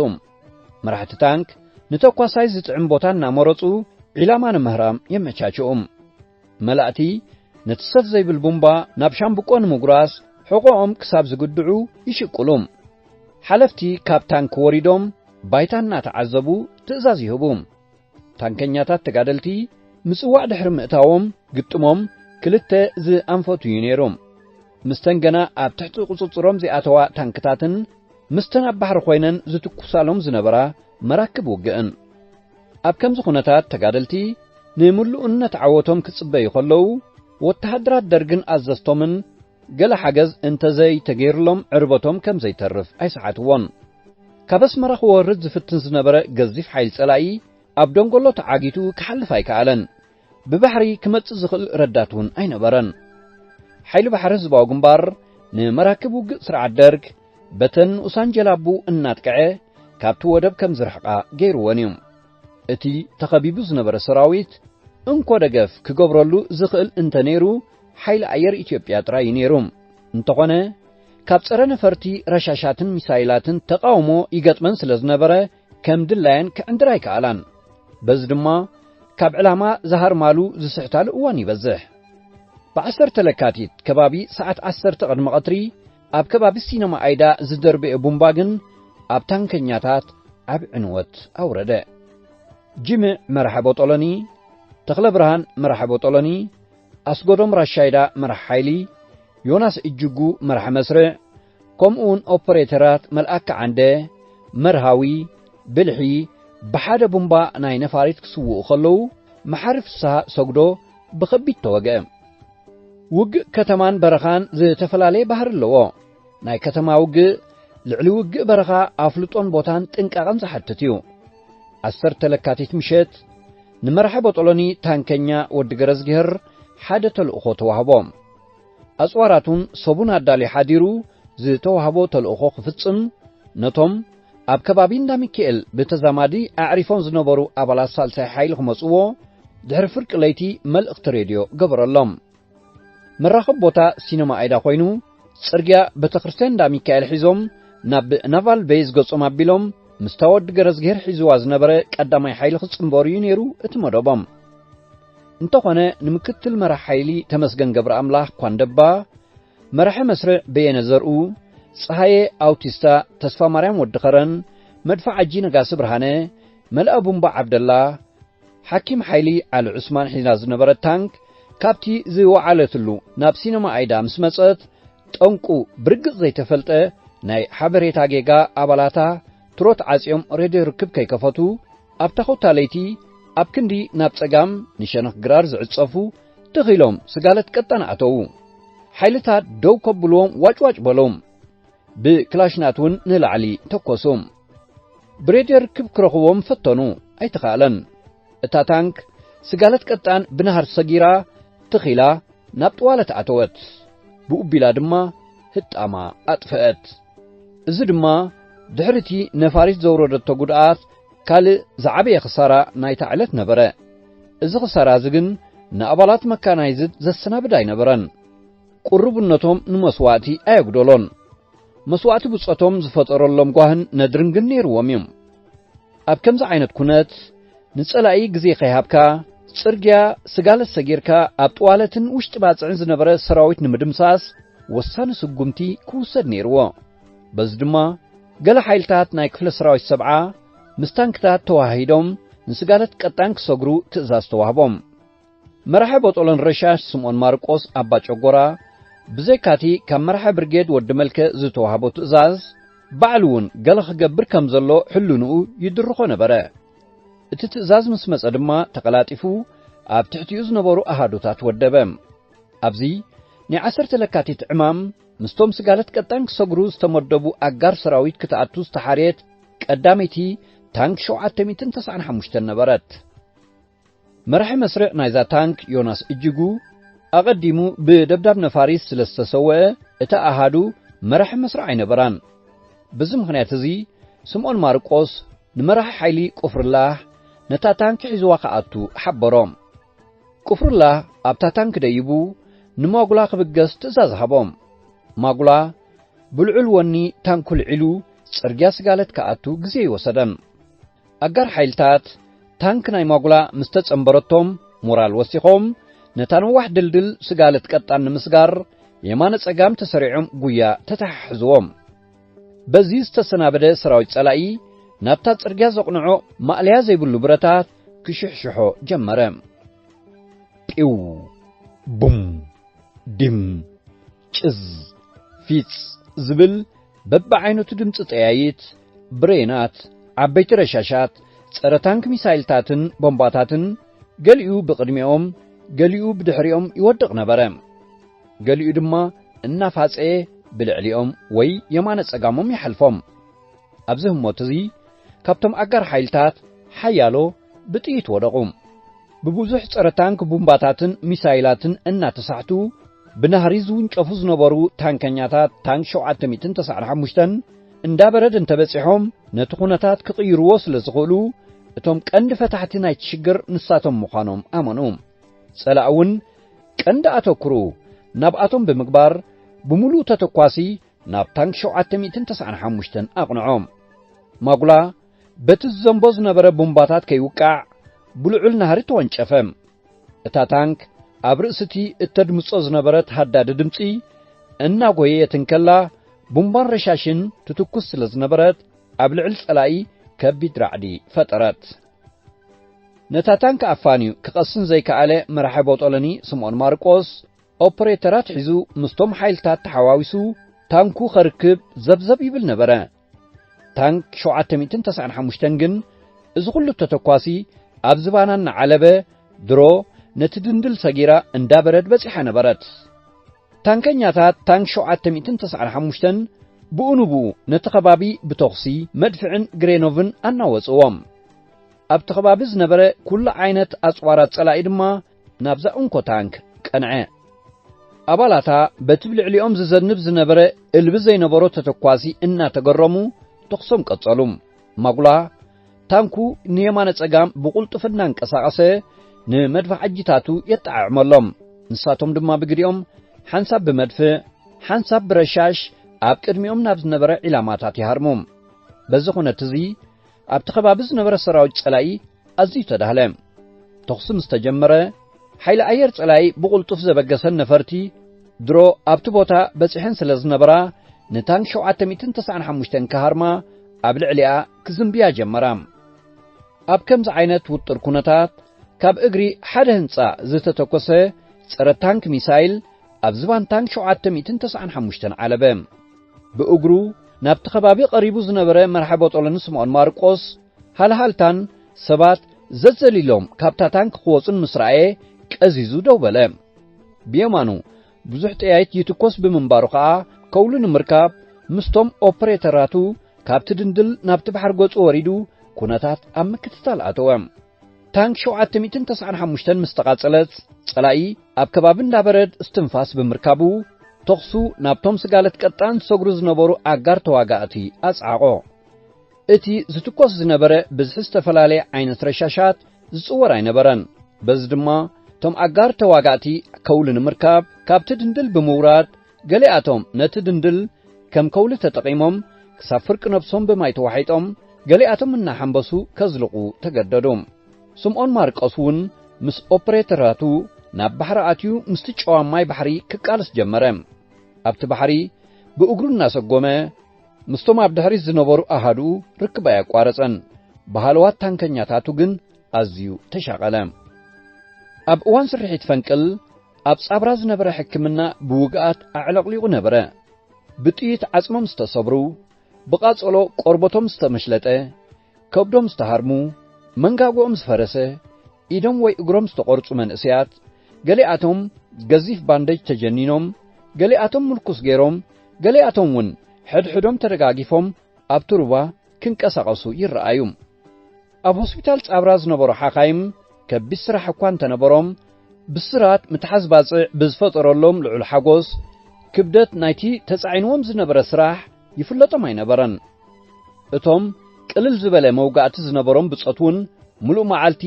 መራሕቲ ታንክ ንተኳሳይ ዝጥዕም ቦታ እናመረጹ ዒላማ ንምህራም የመቻችኡ። መላእቲ ነቲ ሰፍ ዘይብል ቡምባ ናብ ሻምብቆ ንምጉራስ ሕቖኦም ክሳብ ዝግድዑ ይሽቅሉ። ሓለፍቲ ካብ ታንክ ወሪዶም ባይታ እናተዓዘቡ ትእዛዝ ይህቡ። ታንከኛታት ተጋደልቲ ምጽዋዕ ድሕሪ ምእታዎም ግጥሞም ክልተ ዝኣንፈቱ እዩ ነይሩ። ምስተን ገና ኣብ ትሕቲ ቁጽጽሮም ዝኣተዋ ታንክታትን ምስተን ኣብ ባሕሪ ኮይነን ዝትኩሳሎም ዝነበራ መራክብ ውግእን። ኣብ ከምዚ ኩነታት ተጋደልቲ ንምሉእነት ዓወቶም ክጽበዩ ከለዉ፣ ወተሃደራት ደርግን ኣዘዝቶምን ገለ ሓገዝ እንተዘይተገይርሎም ዕርበቶም ከም ዘይተርፍ ኣይሰሓትዎን። ካብ ኣስመራ ክወርድ ዝፍትን ዝነበረ ገዚፍ ሓይሊ ጸላኢ ኣብ ደንጎሎ ተዓጊቱ ክሓልፍ ኣይከኣለን። ብባሕሪ ክመጽእ ዝኽእል ረዳት እውን ኣይነበረን። ሓይሊ ባሕሪ ህዝባዊ ግንባር ንመራክብ ውግእ ስርዓት ደርግ በተን ንኡሳን ጀላቡ እናጥቅዐ ካብቲ ወደብ ከም ዝርሕቓ ገይርወን እዩ። እቲ ተኸቢቡ ዝነበረ ሰራዊት እንኮ ደገፍ ክገብረሉ ዝኽእል እንተ ነይሩ ሓይሊ ኣየር ኢትዮጵያ ጥራይ እዩ ነይሩ። እንተኾነ ካብ ጸረ ነፈርቲ ረሻሻትን ሚሳይላትን ተቃውሞ ይገጥመን ስለ ዝነበረ ከም ድላየን ክዕንድር ኣይከኣላን። በዚ ድማ ካብ ዕላማ ዝሃርማሉ ዝስሕታሉ እዋን ይበዝሕ። ብ10 ለካቲት ከባቢ ሰዓት ዓሰርተ ቅድሚ ቀትሪ ኣብ ከባቢ ሲነማ ኣይዳ ዝደርበየ ቡምባ ግን ኣብ ታንከኛታት ዓቢ ዕንወት ኣውረደ። ጅምዕ መራሒ ቦጦሎኒ፣ ተኽለ ብርሃን መራሒ ቦጦሎኒ፣ ኣስጎዶም ራሻይዳ መራሒ ሓይሊ፣ ዮናስ እጅጉ መራሒ መስርዕ፣ ከምኡውን ኦፐሬተራት መልኣከ ዓንደ፣ መርሃዊ፣ ብልሒ፣ ብሓደ ቡምባ ናይ ነፋሪት ክስውኡ ከለዉ፣ መሓሪ ፍስሃ ሰጉዶ ብኸቢድ ተወግአ። ውግእ ከተማን በረኻን ዝተፈላለየ ባህሪ ኣለዎ። ናይ ከተማ ውግእ ልዕሊ ውግእ በረኻ ኣፍልጦን ቦታን ጥንቃቐን ዝሓትት እዩ። ዓሰርተ ለካቲት ምሸት ንመራሒ ቦጦሎኒ ታንከኛ ወዲ ገረዝግሄር ሓደ ተልእኾ ተዋህቦ። ኣጽዋራቱን ሰቡን ኣዳልዩ ሓዲሩ ዝተዋህቦ ተልእኾ ክፍጽም ነቶም ኣብ ከባቢ እንዳ ሚካኤል ብተዛማዲ ኣዕሪፎም ዝነበሩ ኣባላት ሳልሳይ ሓይሊ ክመጽዎ ድሕሪ ፍርቂ ለይቲ መልእኽቲ ሬድዮ ገበረሎም። መራኸብ ቦታ ሲነማ ኣይዳ ኮይኑ ጽርግያ ቤተክርስትያን እንዳ ሚካኤል ሒዞም ናብ ናቫል ቤዝ ገጾም ኣቢሎም ምስታ ወዲ ገረዝግሄር ሒዝዋ ዝነበረ ቀዳማይ ሓይሊ ክጽንበሩ እዩ ነይሩ እቲ መደቦም። እንተኾነ ንምክትል መራሕ ሓይሊ ተመስገን ገብረ ኣምላኽ ኳንደባ፣ መራሒ መስርዕ በየነ ዘርኡ፣ ጸሃየ ኣውቲስታ፣ ተስፋ ማርያም ወዲ ኸረን፣ መድፍዓጂ ነጋሲ ብርሃነ፣ መልኣ ቡምባ ዓብደላ፣ ሓኪም ሓይሊ ዓሊ ዑስማን ሒዛ ዝነበረት ታንክ ካብቲ ዝወዓለትሉ ናብ ሲነማ ኣይዳ ምስ መጸት፣ ጠንቁ ብርግጽ ዘይተፈልጠ ናይ ሓበሬታ ጌጋ ኣባላታ ትሮት ዓጽዮም ሬድዮ ርክብ ከይከፈቱ፣ ኣብታ ኮታ ለይቲ ኣብ ክንዲ ናብ ጸጋም ንሸነኽ ግራር ዝዕጸፉ ትኽ ኢሎም ስጋለት ቀጣን ኣተዉ። ሓይልታት ደው ከብልዎም ዋጭዋጭ በሎም። ብክላሽናት እውን ንላዕሊ ተኮሱ። ብሬድዮ ርክብ ክረኽቦም ፈተኑ፣ ኣይተኻእለን። እታ ታንክ ስጋለት ቀጣን ብናህር ሰጊራ ትኺላ ናብ ጥዋለት ኣተወት። ብኡቢላ ድማ ህጣማ ኣጥፍአት። እዚ ድማ ድሕሪቲ ነፋሪት ዘውረደቶ ጉድኣት ካልእ ዝዓበየ ክሳራ ናይታ ዕለት ነበረ። እዚ ክሳራ እዚ ግን ንኣባላት መካናይዝድ ዘሰናብድ ኣይነበረን። ቅሩብነቶም ንመስዋእቲ ኣየጉደሎን። መስዋእቲ ብጾቶም ዝፈጠረሎም ጓህን ነድርን ግን ነይርዎም እዩ። ኣብ ከምዚ ዓይነት ኩነት ንጸላኢ ግዜ ከይሃብካ፣ ጽርግያ ስጋለት ሰጊርካ ኣብ ጥዋለትን ውሽጢ ባጽዕን ዝነበረ ሰራዊት ንምድምሳስ ወሳኒ ስጉምቲ ክውሰድ ነይርዎ። በዚ ድማ ገለ ሓይልታት ናይ ክፍለ ሰራዊት ሰብዓ ምስ ታንክታት ተዋሃሂዶም ንስጋለት ቀጣን ክሰግሩ ትእዛዝ ተዋህቦም። መራሒ ቦጦሎን ረሻሽ ስምኦን ማርቆስ ኣባ ጨጎራ ብዘይካቲ ካብ መራሒ ብርጌድ ወዲ መልከ ዝተዋህቦ ትእዛዝ ባዕሉ እውን ገለ ክገብር ከም ዘሎ ሕልንኡ ይድርኾ ነበረ። እቲ ትእዛዝ ምስ መጸ ድማ ተቐላጢፉ ኣብ ትሕቲኡ ዝነበሩ ኣሃዱታት ወደበ። ኣብዚ ናይ ዓሰርተ ለካቲት ዕማም ምስቶም ስጋለት ቀጣን ክሰግሩ ዝተመደቡ ኣጋር ሰራዊት ክትኣቱ ዝተሓርየት ቀዳመይቲ ታንክ ሸውዓተ ሚእትን ተስዓን ሓሙሽተን ነበረት። መራሒ መስርዕ ናይዛ ታንክ ዮናስ እጅጉ ኣቐዲሙ ብደብዳብ ነፋሪት ስለ ዝተሰወአ እታ ኣሃዱ መራሒ መስርዕ ኣይነበራን። በዚ ምኽንያት እዚ ስምኦን ማርቆስ ንመራሒ ሓይሊ ቁፍርላህ ነታ ታንክ ሒዝዋ ክኣቱ ሓበሮ። ቁፍርላህ ኣብታ ታንክ ደይቡ ንማጉላ ክብገስ ትእዛዝ ሃቦ። ማጉላ ብልዑል ወኒ ታንኩ ልዒሉ ጽርግያ ስጋለት ክኣቱ ግዜ ይወሰደን። ኣጋር ሓይልታት ታንክ ናይ ማጉላ ምስ ተጸንበረቶም ሞራል ወሲኾም ነታ ነዋሕ ድልድል ስጋለት ቀጣን ንምስጋር የማነ ጸጋም ተሰሪዖም ጉያ ተተሓሕዝዎም። በዚ ዝተሰናበደ ሰራዊት ጸላኢ ናብታ ጽርግያ ዘቕንዖ ማእለያ ዘይብሉ ብረታት ክሽሕሽሖ ጀመረ። ጲው፣ ቡም፣ ዲም፣ ጭዝ፣ ፊጽ ዝብል በብዓይነቱ ድምጺ ጠያይት፣ ብሬናት፣ ዓበይቲ ረሻሻት፣ ጸረ ታንክ ሚሳይልታትን ቦምባታትን ገሊኡ ብቕድሚኦም ገሊኡ ብድሕሪኦም ይወድቕ ነበረ። ገሊኡ ድማ እናፋጸየ ብልዕሊኦም ወይ የማነ ጸጋሞም ይሓልፎም። ኣብዚ ህሞት እዚ ካብቶም ኣጋር ሓይልታት ሓያሎ ብጥይት ወደቑ። ብብዙሕ ጸረ ታንክ ቡምባታትን ሚሳይላትን እናተሳሕቱ ብናህሪ ዝውንጨፉ ዝነበሩ ታንከኛታት ታንክ ሸውዓተ ሚእትን ተስዓን ሓሙሽተን እንዳ በረድ እንተበጺሖም ነቲ ኩነታት ክቕይርዎ ስለ ዝኽእሉ እቶም ቀንዲ ፈታሕቲ ናይቲ ሽግር ንሳቶም ምዃኖም ኣመኑ። ጸላእ እውን ቀንዲ ኣተኩሩ ናብኣቶም ብምግባር ብምሉእ ተተኳሲ ናብ ታንክ ሸውዓተ ሚእትን ተስዓን ሓሙሽተን ኣቕንዖ። ማጉላ በቲ ዝዘንቦ ዝነበረ ቡምባታት ከይውቃዕ ብልዑል ናህሪ ተወንጨፈ። እታ ታንክ ኣብ ርእሲ እቲ እተድምጾ ዝነበረት ሃዳዲ ድምጺ እናጎየየት እንከላ ቡምባን ረሻሽን ትትኩስ ስለ ዝነበረት ኣብ ልዕሊ ጸላኢ ከቢድ ራዕዲ ፈጠረት። ነታ ታንክ ኣፋንዩ ክቐስን ዘይከኣለ መራሒ ቦጦሎኒ ስምኦን ማርቆስ ኦፕሬተራት ሒዙ ምስቶም ሓይልታት ተሓዋዊሱ ታንኩ ከርክብ ዘብዘብ ይብል ነበረ። ታንክ ሸውዓተ ሚእትን ተስዓን ሓሙሽተን ግን እዚ ኩሉ ተተኳሲ ኣብ ዝባና እናዓለበ ድሮ ነቲ ድንድል ሰጊራ እንዳ በረድ በጺሓ ነበረት። ታንከኛታት ታንክ ሸውዓተ ሚእትን ተስዓን ሓሙሽተን ብኡ ንብኡ ነቲ ከባቢ ብተኹሲ መድፍዕን ግሬኖቭን ኣናወጽዎም። ኣብቲ ከባቢ ዝነበረ ኩሉ ዓይነት ኣጽዋራት ጸላኢ ድማ ናብዛ እንኮ ታንክ ቀንዐ። ኣባላታ በቲ ብልዕሊኦም ዝዘንብ ዝነበረ እልቢ ዘይነበሮ ተተኳሲ እናተገረሙ ተኹሶም ቀጸሉ። ማጉላ ታንኩ ንየማነ ጸጋም ብቕልጡፍ እናንቀሳቐሰ ንመድፋዓጂታቱ የጠዓዕመሎም። ንሳቶም ድማ ብግዲኦም ሓንሳብ ብመድፍዕ ሓንሳብ ብረሻሽ ኣብ ቅድሚኦም ናብ ዝነበረ ዒላማታት ይሃርሙ። በዚ ኩነት እዚ ኣብቲ ከባቢ ዝነበረ ሰራዊት ጸላኢ ኣዝዩ ተዳህለ። ተኹሲ ምስ ተጀመረ ሓይሊ ኣየር ጸላኢ ብቕልጡፍ ዘበገሰን ነፈርቲ ድሮ ኣብቲ ቦታ በጺሐን ስለ ዝነበራ ንታንክ ሸውዓተ ሚእትን ተስዓን ሓሙሽተን ክሃርማ ኣብ ልዕሊኣ ክዝንብያ ጀመራ። ኣብ ከምዚ ዓይነት ውጥር ኩነታት ካብ እግሪ ሓደ ህንጻ ዝተተኮሰ ጸረ ታንክ ሚሳይል ኣብ ዝባን ታንክ ሸውዓተ ሚእትን ተስዓን ሓሙሽተን ዓለበ። ብእግሩ ናብቲ ከባቢ ቀሪቡ ዝነበረ መርሓ ቦጦሎኒ ስምኦን ማርቆስ ሃልሃልታን ሰባት ዘዘሊሎም ካብታ ታንክ ክወጹን ምስ ረኣየ ቀዚዙ ደው በለ። ብየማኑ ብዙሕ ጠያይት ይትኮስ ብምንባሩ ከኣ ከውሉ ንምርካብ ምስቶም ኦፕሬተራቱ ካብቲ ድንድል ናብቲ ባሕሪ ገጹ ወሪዱ ኩነታት ኣብ ምክትታል ኣተወ። ታንክ ሸውዓተ ሚእትን ተስዓን ሓሙሽተን ምስ ተቓጸለት ጸላኢ ኣብ ከባቢ እንዳበረድ እስትንፋስ ብምርካቡ ተኹሱ ናብቶም ስጋለት ቀጣን ዝሰግሩ ዝነበሩ ኣጋር ተዋጋእቲ ኣጽዓቖ። እቲ ዝትኮስ ዝነበረ ብዝሒ ዝተፈላለየ ዓይነት ረሻሻት ዝጽወር ኣይነበረን። በዚ ድማ እቶም ኣጋር ተዋጋእቲ ከውሊ ንምርካብ ካብቲ ድንድል ብምውራድ ገሊኣቶም ነቲ ድንድል ከም ከውሊ ተጠቒሞም ክሳብ ፍርቂ ነብሶም ብማይ ተዋሒጦም ገሊኣቶም እናሓንበሱ ከዝልቑ ተገደዱ። ስምኦን ማርቆስ እውን ምስ ኦፕሬተራቱ ናብ ባሕሪ ኣትዩ ምስቲ ጨዋም ማይ ባሕሪ ክቃለስ ጀመረ። ኣብቲ ባሕሪ ብእግሩ እናሰጎመ ምስቶም ኣብ ድሕሪት ዝነበሩ ኣሃዱኡ ርክብ ኣየቋረጸን። ብሃለዋት ታንከኛታቱ ግን ኣዝዩ ተሻቐለ። ኣብ እዋን ስርሒት ፈንቅል ኣብ ጻብራ ዝነበረ ሕክምና ብውግኣት ኣዕለቕሊቑ ነበረ። ብጥይት ዓጽሞም ዝተሰብሩ፣ ብቓጸሎ ቆርበቶም ዝተመሽለጠ፣ ከብዶም ዝተሃርሙ፣ መንጋጎኦም ዝፈረሰ፣ ኢዶም ወይ እግሮም ዝተቖርጹ መንእሰያት፣ ገሊኣቶም ገዚፍ ባንደጅ ተጀኒኖም፣ ገሊኣቶም ምልኩስ ገይሮም፣ ገሊኣቶም እውን ሕድሕዶም ተደጋጊፎም ኣብቲ ሩባ ክንቀሳቐሱ ይረኣዩ። ኣብ ሆስፒታል ጻብራ ዝነበሩ ሓኻይም ከቢድ ስራሕ እኳ እንተነበሮም፣ ብስራት ምትሓዝ ባጽዕ ብዝፈጠረሎም ልዑል ሓጎስ፣ ክብደት ናይቲ ተጻዒንዎም ዝነበረ ስራሕ ይፍለጦም ኣይነበረን። እቶም ቅልል ዝበለ መውጋእቲ ዝነበሮም ብጾት እውን ምሉእ መዓልቲ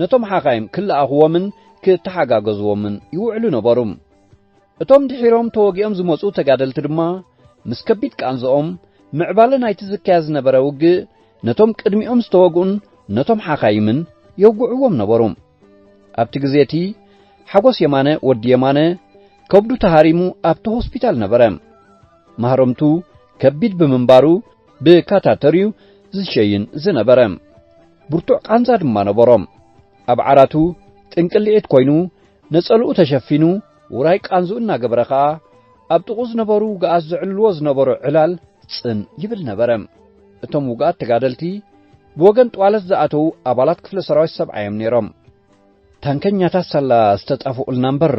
ነቶም ሓኻይም ክለኣኽዎምን ክተሓጋገዝዎምን ይውዕሉ ነበሩ። እቶም ድሒሮም ተወጊኦም ዝመጹ ተጋደልቲ ድማ ምስ ከቢድ ቃንዝኦም ምዕባለ ናይቲ ዝካየድ ዝነበረ ውግእ ነቶም ቅድሚኦም ዝተወግኡን ነቶም ሓኻይምን የውግዕዎም ነበሩ። ኣብቲ ግዜ እቲ ሓጎስ የማነ ወዲ የማነ ከብዱ ተሃሪሙ ኣብቲ ሆስፒታል ነበረ። ማህረምቱ ከቢድ ብምንባሩ ብካታተር እዩ ዝሸይን ዝነበረ። ብርቱዕ ቃንዛ ድማ ነበሮ። ኣብ ዓራቱ ጥንቅልዒት ኮይኑ ነጸልኡ ተሸፊኑ ውራይ ቃንዝኡ እናገበረ ኸኣ ኣብ ጥቕኡ ዝነበሩ ውግኣት ዘዕልልዎ ዝነበሩ ዕላል ጽን ይብል ነበረ። እቶም ውግኣት ተጋደልቲ ብወገን ጥዋለት ዝኣተዉ ኣባላት ክፍለ ሰራዊት ሰብዓ እዮም ነይሮም። ታንከኛታት ሳላ ዝተጣፍኡልና እምበር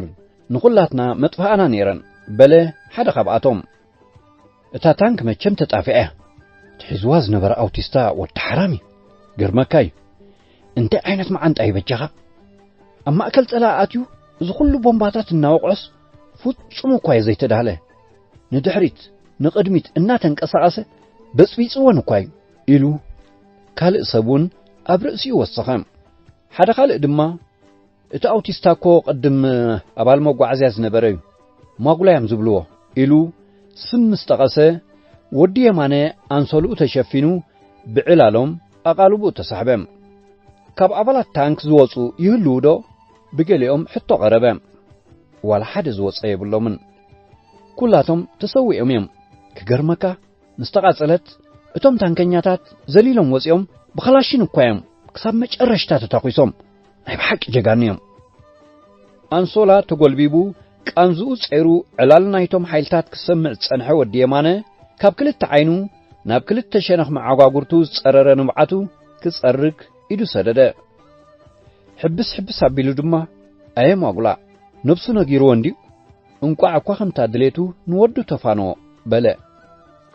ንኹላትና መጥፋእና ነይረን በለ ሓደ ካብኣቶም። እታ ታንክ መቸም ተጣፊኣ እያ። ትሒዝዋ ዝነበረ ኣውቲስታ ወዲ ሓራም እዩ። ገርመካ እዩ። እንታይ ዓይነት መዓንጣ እዩ በጃኻ? ኣብ ማእከል ጸላኢ ኣትዩ እዚ ኩሉ ቦምባታት እናወቕዖስ ፍጹም እኳ እዩ ዘይተዳህለ። ንድሕሪት ንቕድሚት እናተንቀሳቐሰ በጽቢጽወን እኳ እዩ ኢሉ ካልእ ሰብ እውን ኣብ ርእሲኡ ወሰኸ። ሓደ ካልእ ድማ እቲ ኣውቲስታ እኮ ቅድም ኣባል መጓዓዝያ ዝነበረ እዩ፣ ማጉላ እዮም ዝብልዎ ኢሉ ስም ምስ ጠቐሰ፣ ወዲ የማነ ኣንሶልኡ ተሸፊኑ ብዕላሎም ኣቓልቦኡ ተሳሕበ። ካብ ኣባላት ታንክ ዝወጹ ይህልዉ ዶ? ብገሊኦም ሕቶ ቀረበ። ዋላ ሓደ ዝወጸ የብሎምን። ኩላቶም ተሰዊኦም እዮም። ክገርመካ፣ ምስ ተቓጸለት እቶም ታንከኛታት ዘሊሎም ወጺኦም ብኸላሽን እኳ እዮም ክሳብ መጨረሽታ ተታኲሶም። ናይ ብሓቂ ጀጋኑ እዮም። ኣንሶላ ተጎልቢቡ ቃንዝኡ ጸይሩ ዕላል ናይቶም ሓይልታት ክሰምዕ ዝጸንሐ ወዲ የማነ ካብ ክልተ ዓይኑ ናብ ክልተ ሸነኽ መዓጓጉርቱ ዝጸረረ ንብዓቱ ክጸርግ ኢዱ ሰደደ። ሕብስ ሕብስ ኣቢሉ ድማ ኣየ ማጉላ ነብሱ ነጊርዎ እንድዩ። እንቋዕ እኳ ከምታ ድሌቱ ንወዱ ተፋንዎ በለ።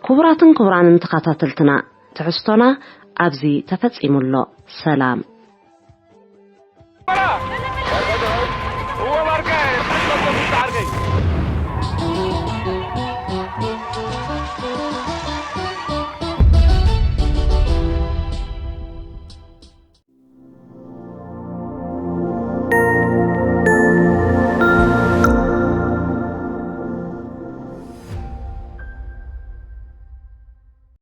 ክቡራትን ክቡራንን ተኸታተልትና ትሕዝቶና ኣብዚ ተፈጺሙ ኣሎ። ሰላም።